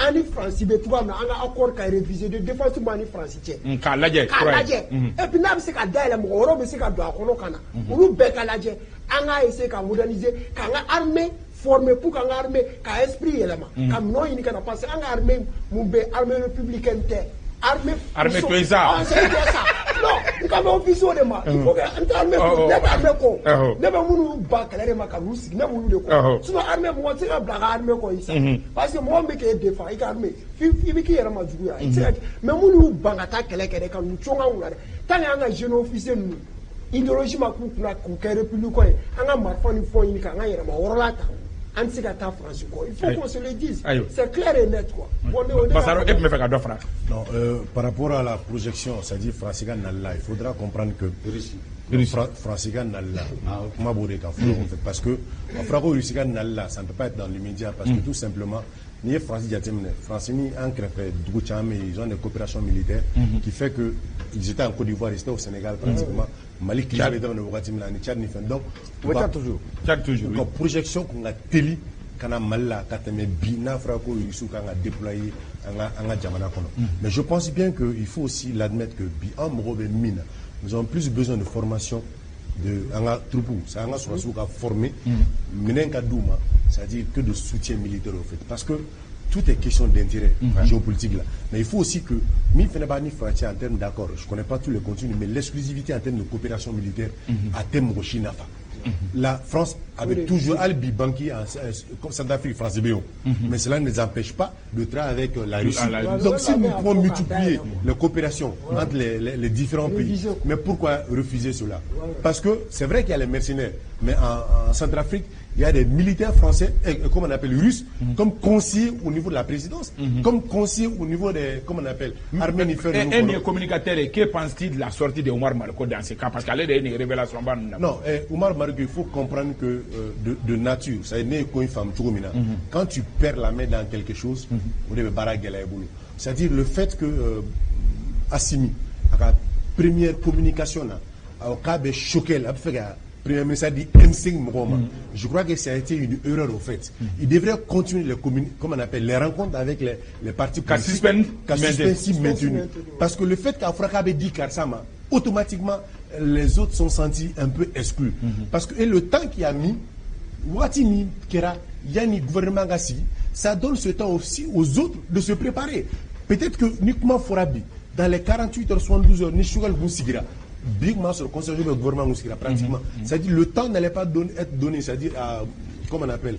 an ni France bɛ togoya min na, an ka accord ka réviser de défense b'an ni France cɛ. K'a lajɛ. K'a lajɛ, et puis n'a bɛ se ka dayɛlɛ, mɔgɔ wɛrɛw bɛ se ka don a kɔnɔ ka na, olu bɛɛ ka lajɛ. An k'a essayer ka moderniser, k'an ka armée former pour k'an ka armée ka esprit yɛlɛma, ka minɛnw ɲini ka na, parce que an ka armée mun bɛ, armée républicaine tɛ, armée Armée to yen sa. Ah, c'est ça. Non, n kan bɛ officier de ma. Il faut que n tɛ armée kɔ, ne tɛ armée kɔ, ne bɛ minnu ba kɛlɛ de ma ka n'u sigi, ne b'olu de kɔ. Sinon armée, mɔgɔ tɛ se ka bila ka armée kɔ yi sa, parce que mɔgɔ min bɛ k'e défend, i ka armée, i bɛ k'i yɛrɛ ma juguya, i tɛ se ka. Mais minnu y'u ban ka taa kɛlɛ kɛ dɛ, ka n'u cɔn an kunna dɛ, tant que an ka jeune officier ninnu idéologie ma k'u kunna k'u kɛ républicain ye, an ka marifa ni fɛnw ɲini k'an ka yɛrɛma hɔrɔnya ta, an tɛ se ka taa France kɔ. Il faut qu'on se le dise, c'est clair et net, quoi. Bon, ne o ne. Basaro, e tun bɛ fɛ ka dɔ fara. Non, par rapport à la projection, c'est-à-dire Faransi ka nali la, il faudra comprendre que Russie. Faransi ka nali la, kuma b'o de kan fɔlɔ en fait, parce que a fɔra ko Russie ka nali la, ça ne peut pas être dans l'immédiat, parce que tout simplement, n'i ye Faransi jateminɛ, Faransi ni an kɛrɛfɛ dugu caman bɛ yen, ils ont des coopérations militaires qui fait que ils étaient en Côte d'Ivoire, ils étaient au Sénégal pratiquement. Mali crise bɛ daminɛ wagati min na, ani Tchad ni fɛn, donc U bɛ Tchad toujours. Tchad toujours. U ka projection kun ka teli ka na Mali la ka tɛmɛ bi n'a fɔra ko Russiw kan ka déployer an ka jamana kɔnɔ. Mais je pense bien que il faut aussi l'admettre que bi an mago bɛ min na, nous avons plus besoin de formation de an ka troupes, c'est an ka sɔrɔdasiw ka former, minɛn ka d'u ma, c'est-à-dire que de soutien militaire au fait, parce que tout est question d'intérêt géopolitique là. Mais il faut aussi que min fana b'a ni France en termes d'accord, je connais pas tous les contenus, mais l'exclusivité en termes de coopération militaire a tɛ mɔgɔ si nafa. La France avait toujours hali bi banque en comme Centrafrique, France bɛ yen, mais cela ne les empêche pas de travailler avec la Russie. Donc si nous pouvons multiplier les coopérations entre les différents pays, mais pourquoi refuser cela? Parce que c'est vrai qu'il y a les mercenaires, mais en Centrafrique, il y a des militaires français, et, comme on appelle russes, comme conseillers au niveau de la présidence, comme conseillers au niveau des, comment on appelle, armées. Un communicateur, que pense-t-il de la sortie de Omar Mariko dans ce cas? Parce qu'elle est une révélation. Non, Omar Mariko, il faut comprendre que de nature, ça est une femme, quand tu perds la main dans quelque chose, on est c'est-à-dire le fait que Assimi, à la première communication, là, au cas de choqué, là, premier ministre di M5 mɔgɔw ma, je crois que ça a été une erreur au fait. Il devrait continuer les communes, comment on appelle, les rencontres avec les partis Ka politiques. Suspense Ka maintenu. suspense maintenu. Parce que le fait k'a fɔra k'a bɛ di karisa ma, automatiquement les autres sont sentis un peu exclus. Parce que et le temps qu'il a mis, waati min kɛra yanni gouvernement ka sigi, ça donne ce temps aussi aux autres de se préparer. Peut-être que ni kuma fɔra bi, dans les 48 heures, 72 heures, ni Choguel kun sigira bi, kun b'a sɔrɔ conseil bɛ gouvernement kun sigira pratiquement. C'est-à-dire le temps n'allait pas être donné, c'est-à-dire à, comment on appelle,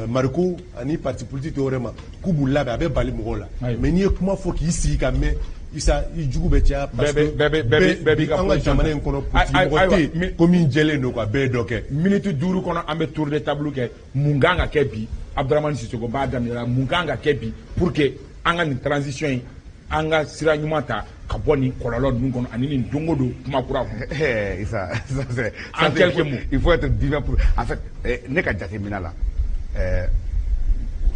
Mariko ani parti politique tɔw wɛrɛ ma k'u b'u labɛn, a bɛ bali mɔgɔw la. Ayiwa. Mais n'i ye kuma fɔ k'i sigi ka mɛn, Isa, i jugu bɛ caya parce Bɛɛ que bɛɛ b'i ka an ka position jamana ta. in kɔnɔ, politique mɔgɔ Ayiwa, tɛ yen ko min jɛlen don quoi, bɛɛ ye dɔ kɛ. Minute 5 kɔnɔ, an bɛ tour de table kɛ. Mun kan ka kɛ bi? Abdramane Sissoko b'a daminɛ la. Mun kan ka kɛ bi pour que an ka nin transition in, an ka sira ɲuman ta ka bɔ nin kɔlɔlɔ ninnu kɔnɔ ani nin don o don kuma kura kɔnɔ? Eh, ça, ça, c'est, En ça, c'est- quelques mots. Il faut être divin pour. En fait, ne ka jateminɛ la,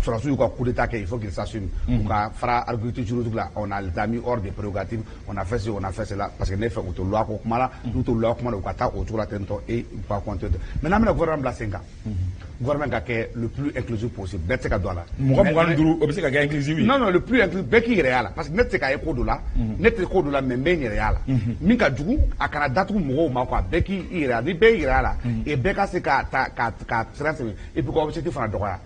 sɔrɔdasiw y'u ka coup d'état kɛ, il faut qu'ils s'assument. U ka fara argument juridique la, on a les a mis hors des prérogatives, on a fait ci, on a fait cela, parce que ne fɛ u tɛ loi ko kuma la, n'u tɛ loi kuma la, u ka taa o cogo la ten tɔ et u ka compter. Maintenant, an bɛna gouvernement bila sen kan. Gouvernement ka kɛ le plus inclusif possible, bɛɛ tɛ se ka don a la. Mɔgɔ 25, o bɛ se ka kɛ inclusive ye? Non, non, le plus inclusif, bɛɛ k'i yɛrɛ y'a la. Parce que ne tɛ se k'a ye ko dɔ la, ne tɛ ko dɔ la, mais n bɛ n yɛrɛ y'a la. Min ka jugu, a kana datugu mɔgɔw ma quoi, bɛɛ k'i yɛrɛ y'a la. Ni bɛɛ y'i yɛrɛ y'a la, et bɛɛ ka se ka ta ka sira sɛbɛn, et puis ka objectif fana dɔgɔya.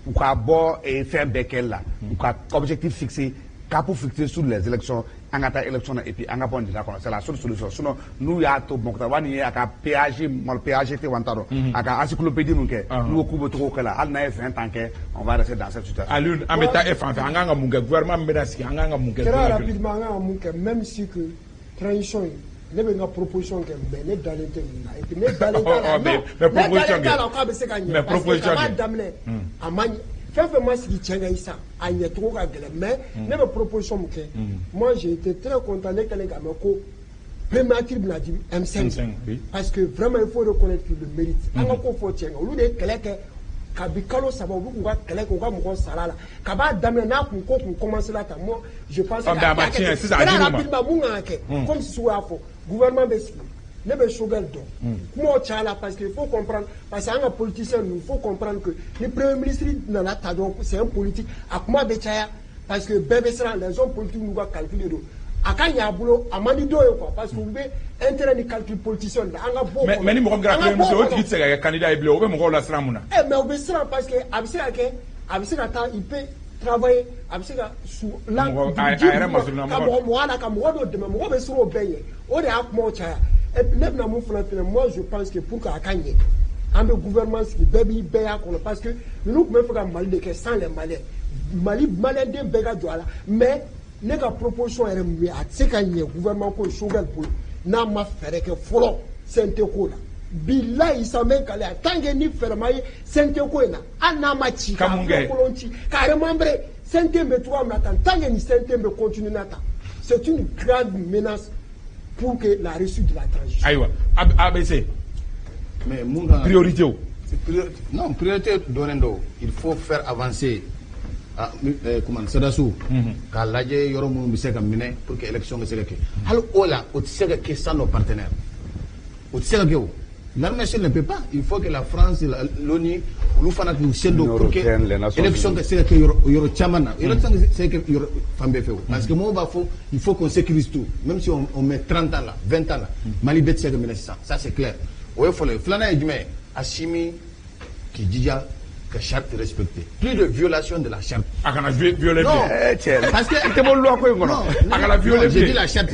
U ka bɔ fɛn bɛɛ kɛli la, u ka objectif fixé, cap fixé sur les élections, an ka taa élection na et puis an ka bɔ nin kɔnɔ. C'est la seule solution. Sinon, n'u y'a to Moctar Ouane ye a ka PAG, malo PAG tɛ wa n t'a dɔn, a ka encyclopédie min kɛ, n'u ko k'u bɛ togo kɛ la, hali n'a ye 20 ans kɛ, on va rester dans cette situation. Alioune, an bɛ taa e fan fɛ. An kan ka mun kɛ? Gouvernement min bɛna sigi, an kan ka mun kɛ? Très don joli? rapidement, an kan ka mun kɛ? Même si que transition in, ne bɛ n ka proposition kɛ, mais ne dalen tɛ nin na et puis ne dalen t'a la. Oh, mais Non, mais ne proposition dalen t'a kɛ. la k'a bɛ se ka ɲɛ, Mais parce que proposition k'a kɛ. daminɛ a ma ɲɛ, fɛn fɛn ma sigi cɛn kan Isa, a ɲɛcogo ka gɛlɛn. Mais ne bɛ proposition min kɛ, moi j'ai été très content ne kɛlen k'a mɛn ko primature bɛna di M5, M5, oui. parce que vraiment il faut reconnaître qu'il le mérite. An ka ko fɔ tiɲɛ kan, olu de ye kɛlɛ kɛ kabi kalo 3, u bɛ k'u ka kɛlɛ kɛ, u ka mɔgɔ sara la kab'a daminɛ n'a kun ko kun commencé la tan. Moi je pense Ah, mais a ma tiɲɛ sisan, a dir'u ma. Rapidement, mun kan ka kɛ? Comme Sissoko y'a fɔ, gouvernement bɛ sigi, ne bɛ Choguel dɔn, kumaw cayala, parce que il faut comprendre, parce que an ka politicien ninnu, il faut comprendre que ni premier ministre nana ta dɔrɔn, c'est un politique, a kuma bɛ caya parce que bɛɛ bɛ siran. Les hommes politiques n'u ka calcul de don, a ka ɲɛ a bolo, a man di dɔw ye quoi, parce que u bɛ intérêt ni calcul politicien de la. An ka bɔ o Mais kɔnɔ. mais ni mɔgɔ min kɛra An ka premier bɔ ministre, o o tigi kɔnɔ. tɛ se ka kɛ candidat ye bilen. O bɛ mɔgɔw lasiran mun na? Eh, mais u bɛ siran parce que a bɛ se ka kɛ, a bɛ se ka taa, il peut travailler, a bɛ se ka su la Mɔgɔ- a ji a yɛrɛ duguma, masurunna ka mɔgɔ. mɔgɔ mɔgɔ la ka mɔgɔ dɔ dɛmɛ, mɔgɔ bɛ siran o bɛɛ ɲɛ, o de y'a kumaw caya. Et puis ne bɛna mun fana fɛnɛ, moi je pense que pour que a ka ɲɛ, an bɛ gouvernement sigi, bɛɛ b'i bɛɛ y'a kɔnɔ, parce que ninnu tun bɛ fɛ ka Mali de kɛ sans les Maliens. Mali maliyɛnden bɛɛ ka jɔ a la. Mais ne ka proposition yɛrɛ mun ye, a tɛ se ka ɲɛ gouvernement ko ye Choguel bolo n'a ma fɛɛrɛ kɛ fɔlɔ CNT ko la. Bilayi Isa, n bɛ n kale a, tant que ni fɛɛrɛ ma ye CNT ko in na, hali n'a ma ci Ka k'a mun kɛ? kolon ci k'a remembrer, CNT bɛ cogoya min na tan, tant que ni CNT bɛ continuer na tan, c'est une grande menace pour que la réussite de la transition. Ayiwa, ABC. Mais mun kan Priorité o. Non, priorité dɔnnen don. Il faut faire avancer, ah, comment, sɔrɔdasiw k'a lajɛ yɔrɔ minnu bɛ se ka minɛ pour que élection ka se ka kɛ. Hali o la, o tɛ se ka kɛ sans nos partenaires, o tɛ se ka kɛ. O l'armée seule ne peut pas. Il faut que la France, l'ONU, olu fana k'u sen don pour que Européenne, les Nations élection ka se ka kɛ yɔrɔ yɔrɔ caman na, élection ka se ka kɛ yɔrɔ fan bɛɛ fɛ. O parce que mɔgɔw b'a fɔ il faut qu'on sécurise tout, même si on met 30 ans là, 20 ans là, Mali bɛɛ tɛ se ka minɛ sisan, ça c'est clair. O ye fɔlɔ ye. Filanan ye jumɛn ye? Assimi k'i jija ka charte respecter, plus de violation de la charte. A kana violer Non. bilen. Eh, cɛ, Parce que i tɛ bɔ loi ko in kɔnɔ. Non, A kana violer non, j'ai bilen. dit la charte,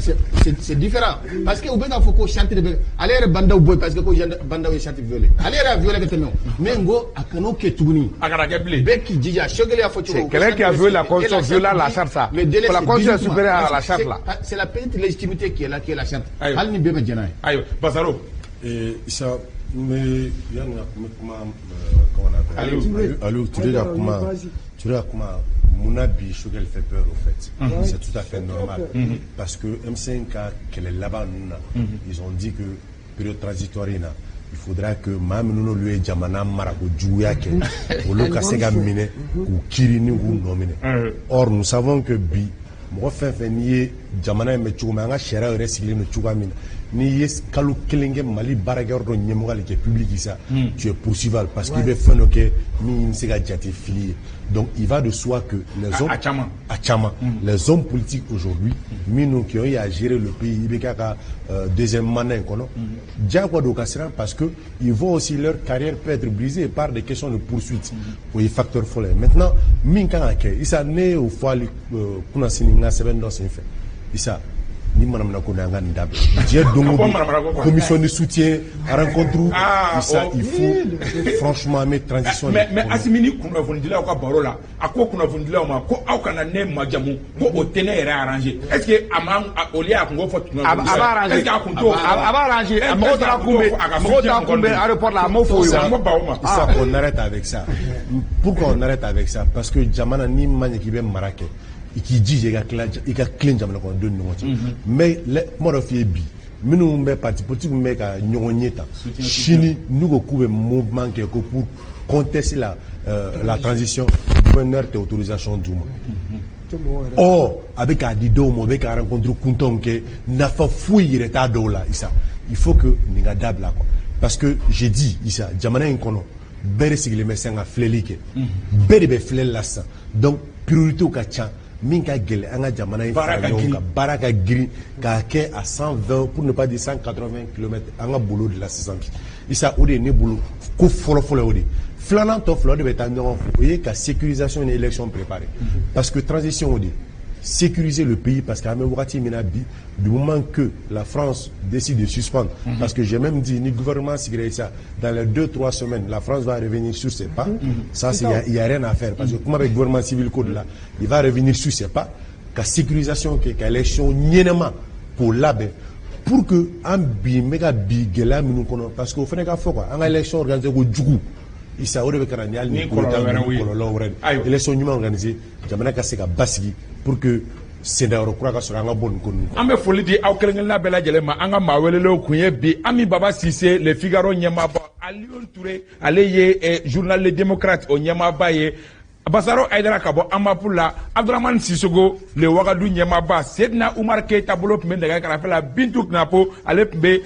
c'est différent. Parce que u bɛ k'a fɔ ko charte de bɛ ale yɛrɛ bandaw bɔ yen, parce que ko bandaw ye charte violé. Ale yɛrɛ y'a violé ka tɛmɛ o. Mais n ko a kan'o kɛ tuguni. A kana kɛ bilen. Bɛɛ k'i jija, Choguel y'a fɔ cogo. C'est quelqu'un qui a violé la constitution, violé la charte, ça. Le délai, La c'est constitution est 18 mois. supérieure à la Parce que charte, là. c'est la petite légitimité qui est là, qui est la charte. Ayiwa. Hali ni bɛɛ ma jɛn n'a ye. Ayiwa, Basaro. Issa, n bɛ yanni ka kuma kuma comment on appelle? Aliou. Aliou Touré ka kuma. Vas-y. Touré ka kuma, munna bi Choguel fait peur au fait? C'est tout à fait normal, parce que M5 ka kɛlɛ laban ninnu na, ils ont dit que période transitoire in na, il faudra que maa minnu n'olu ye jamana marako juguya kɛ, olu ka se ka minɛ k'u kiiri ni k'u nɔ minɛ. Or nous savons que bi, mɔgɔ fɛn fɛn n'i ye jamana in bɛ cogo min, an ka sariya yɛrɛ sigilen don cogoya min na. N'i ye kalo kelen kɛ Mali baarakɛyɔrɔ dɔ ɲɛmɔgɔ de kɛ public sa, tu es poursuivable parce que i bɛ fɛn dɔ kɛ min bɛ se ka jate fili ye. Donc il va de soi que les hommes A caman. A caman, les hommes politiques aujourd'hui minnu qui ont eu à gérer le pays, IBK ka deuxième mandat in kɔnɔ, diyagoya don ka siran parce que ils voient aussi leur carrière peut être brisée par des questions de poursuite. O ye facteur fɔlɔ ye. Maintenant, min kan ka kɛ, Isa, ne y'o fɔ hali kunnasini n ka sɛbɛn dɔ senfɛ, Isa, ni manamana ko an ka nin dabila diɲɛ don o Ka bɔ manamana ko don quoi. Commission de soutien rencontre. Ah, Isa, oh. il faut franchement an bɛ transition de Mais kɔnɔ. Asimi ni kunnafonidilaw ka baro la, a ko kunnafonidilaw ma ko aw kana ne majamu, ko o tɛ ne yɛrɛ arranger. Est ce que a ma au lieu a kun k'o fɔ A b'a arranger. est ce que a kun t'o fɔ? A b'a arranger. Est-ce Mɔgɔw que a taara kun t'o kunbɛn fɔ a ka mɔgɔw soutien taara mɔgɔ kunbɛn ninnu? aéroport la, a m'o fɔ o ye. Sa, n ko bawo ma. Isa, on arrête avec ça. Pourquoi on arrête avec ça? Parce que jamana ni ma ɲɛ k'i bɛ mara kɛ, i k'i jija i ka tila i ka tilen jamana kɔnɔdenw ni ɲɔgɔn cɛ. Mais kuma dɔ f'i ye bi, minnu bɛ parti politique min bɛ ka ɲɔgɔn ye tan sini, n'u ko k'u bɛ mouvement kɛ ko pour contester la transition, gouverneur tɛ autorisation d'u ma. Or a bɛ k'a di dɔw ma, o bɛ ka rencontre kuntanw kɛ, nafa foyi yɛrɛ t'a dɔw la. Isa, il faut que nin ka dabila quoi, parce que j'ai dit, Isa, jamana in kɔnɔ, bɛɛ de sigilen bɛ sisan ka filɛli kɛ, bɛɛ de bɛ filɛli la sisan. Donc priorité ka ca min ka gɛlɛn an ka jamana in Baara fara ka ɲɔgɔn girin. kan, baara ka girin k'a kɛ à 120, pour ne pas dire 180 km an ka bolo de la sisan bi. Isa, o de ye ne bolo ko fɔlɔ-fɔlɔ ye. O de ye filanan tɔ fila, o de bɛ taa ɲɔgɔn fɛ, o ye ka sécurisation ni élection préparer, parce que transition o de ye sécuriser le pays, parce qu'an bɛ wagati min na bi, du moment que la France décide de suspendre, parce que j'ai même dit ni gouvernement sigira, ça dans les 2, 3 semaines, la France va revenir sur ses pas. Ça, c'est il y a rien à faire, parce que kuma bɛ gouvernement civil ko de la, il va revenir sur ses pas ka sécurisation kɛ, ka élection ɲɛnama k'o labɛn pour que an bi n bɛ ka bi gɛlɛya minnu kɔnɔ, parce que o fana ka fɔ quoi, an ka élection organisée ko jugu, Isa, o de bɛ ka na ni hali Ni ni coup d'état kɔlɔlɔ wɛrɛw ye. kɔlɔlɔ wɛrɛ de. Ayiwa. Élection ɲuman organisée, jamana ka se ka basigi pour que sendayɔrɔ kura ka sɔrɔ an ka bɔ nin ko ninnu kɔnɔ. An bɛ foli di aw kelen kelenna bɛɛ lajɛlen ma. An ka maa welelenw kun ye bi Ami Baba Sise, Le Figaro ɲɛmaaba, Alioune Touré, ale ye journal Le Démocrate o ɲɛmaaba ye, Basaro Ayidara ka bɔ Amapu la, Abdramane Sisogo, Le Wagadu ɲɛmaaba, Sedina Umar Keyita bolo tun bɛ nɛgɛ kɛrɛfɛ la, Bintu Kinapo, ale tun bɛ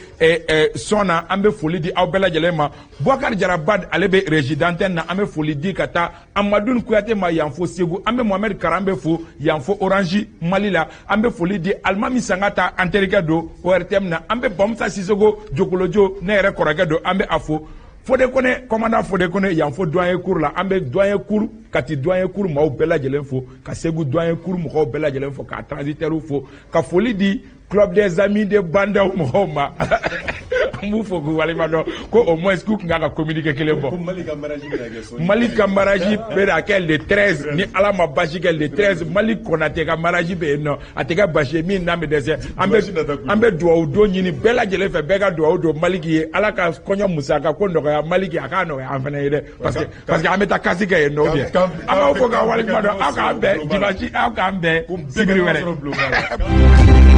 sɔn na. An bɛ foli di aw bɛɛ lajɛlen ma. Boubacar Jarabad, ale bɛ régie d'antenne na. An bɛ foli di ka taa Amadou Kuyate ma yan fo Segu. An bɛ Mohamed Karan bɛ fo yan fo Orange Mali la. An bɛ foli di Alimami Sangata, an terikɛ don ORTM na. An bɛ Bamusa Sisogo Jokolojo, ne yɛrɛ kɔrɔkɛ don, an bɛ a fo. Fode Kone, commandant Fode Kone yan fo douanier cour la. An bɛ douanier cour, Kati douanier cour maaw bɛɛ lajɛlen fo, ka Segu douanier cour mɔgɔw bɛɛ lajɛlen fo, ka transitaires fo, ka foli di Club des Amis de Bandaw mɔgɔw ma. An b'u fo k'u waleɲuman dɔn ko au moins k'u tun kan ka communiqué kelen bɔ. Mali ka mariage bɛna kɛ sɔnni. Mali ka mariage bɛna kɛ le 13, ni Ala ma basi kɛ, le 13, Mali Konate ka mariage bɛ yen nɔ. A tɛ kɛ basi ye min n'an bɛ dɛsɛ. An bɛ an bɛ dugawu don ɲini bɛɛ lajɛlen fɛ, bɛɛ ka dugawu don Maliki ye, Ala ka kɔɲɔ musaka ko nɔgɔya Maliki, a k'a nɔgɔya an fana ye dɛ, parce que an bɛ taa kasi kɛ yen nɔ ou bien. An b'aw fo k'aw waleɲuman dɔn. Aw k'an bɛn dimanche, aw k'an bɛn sibiri wɛrɛ.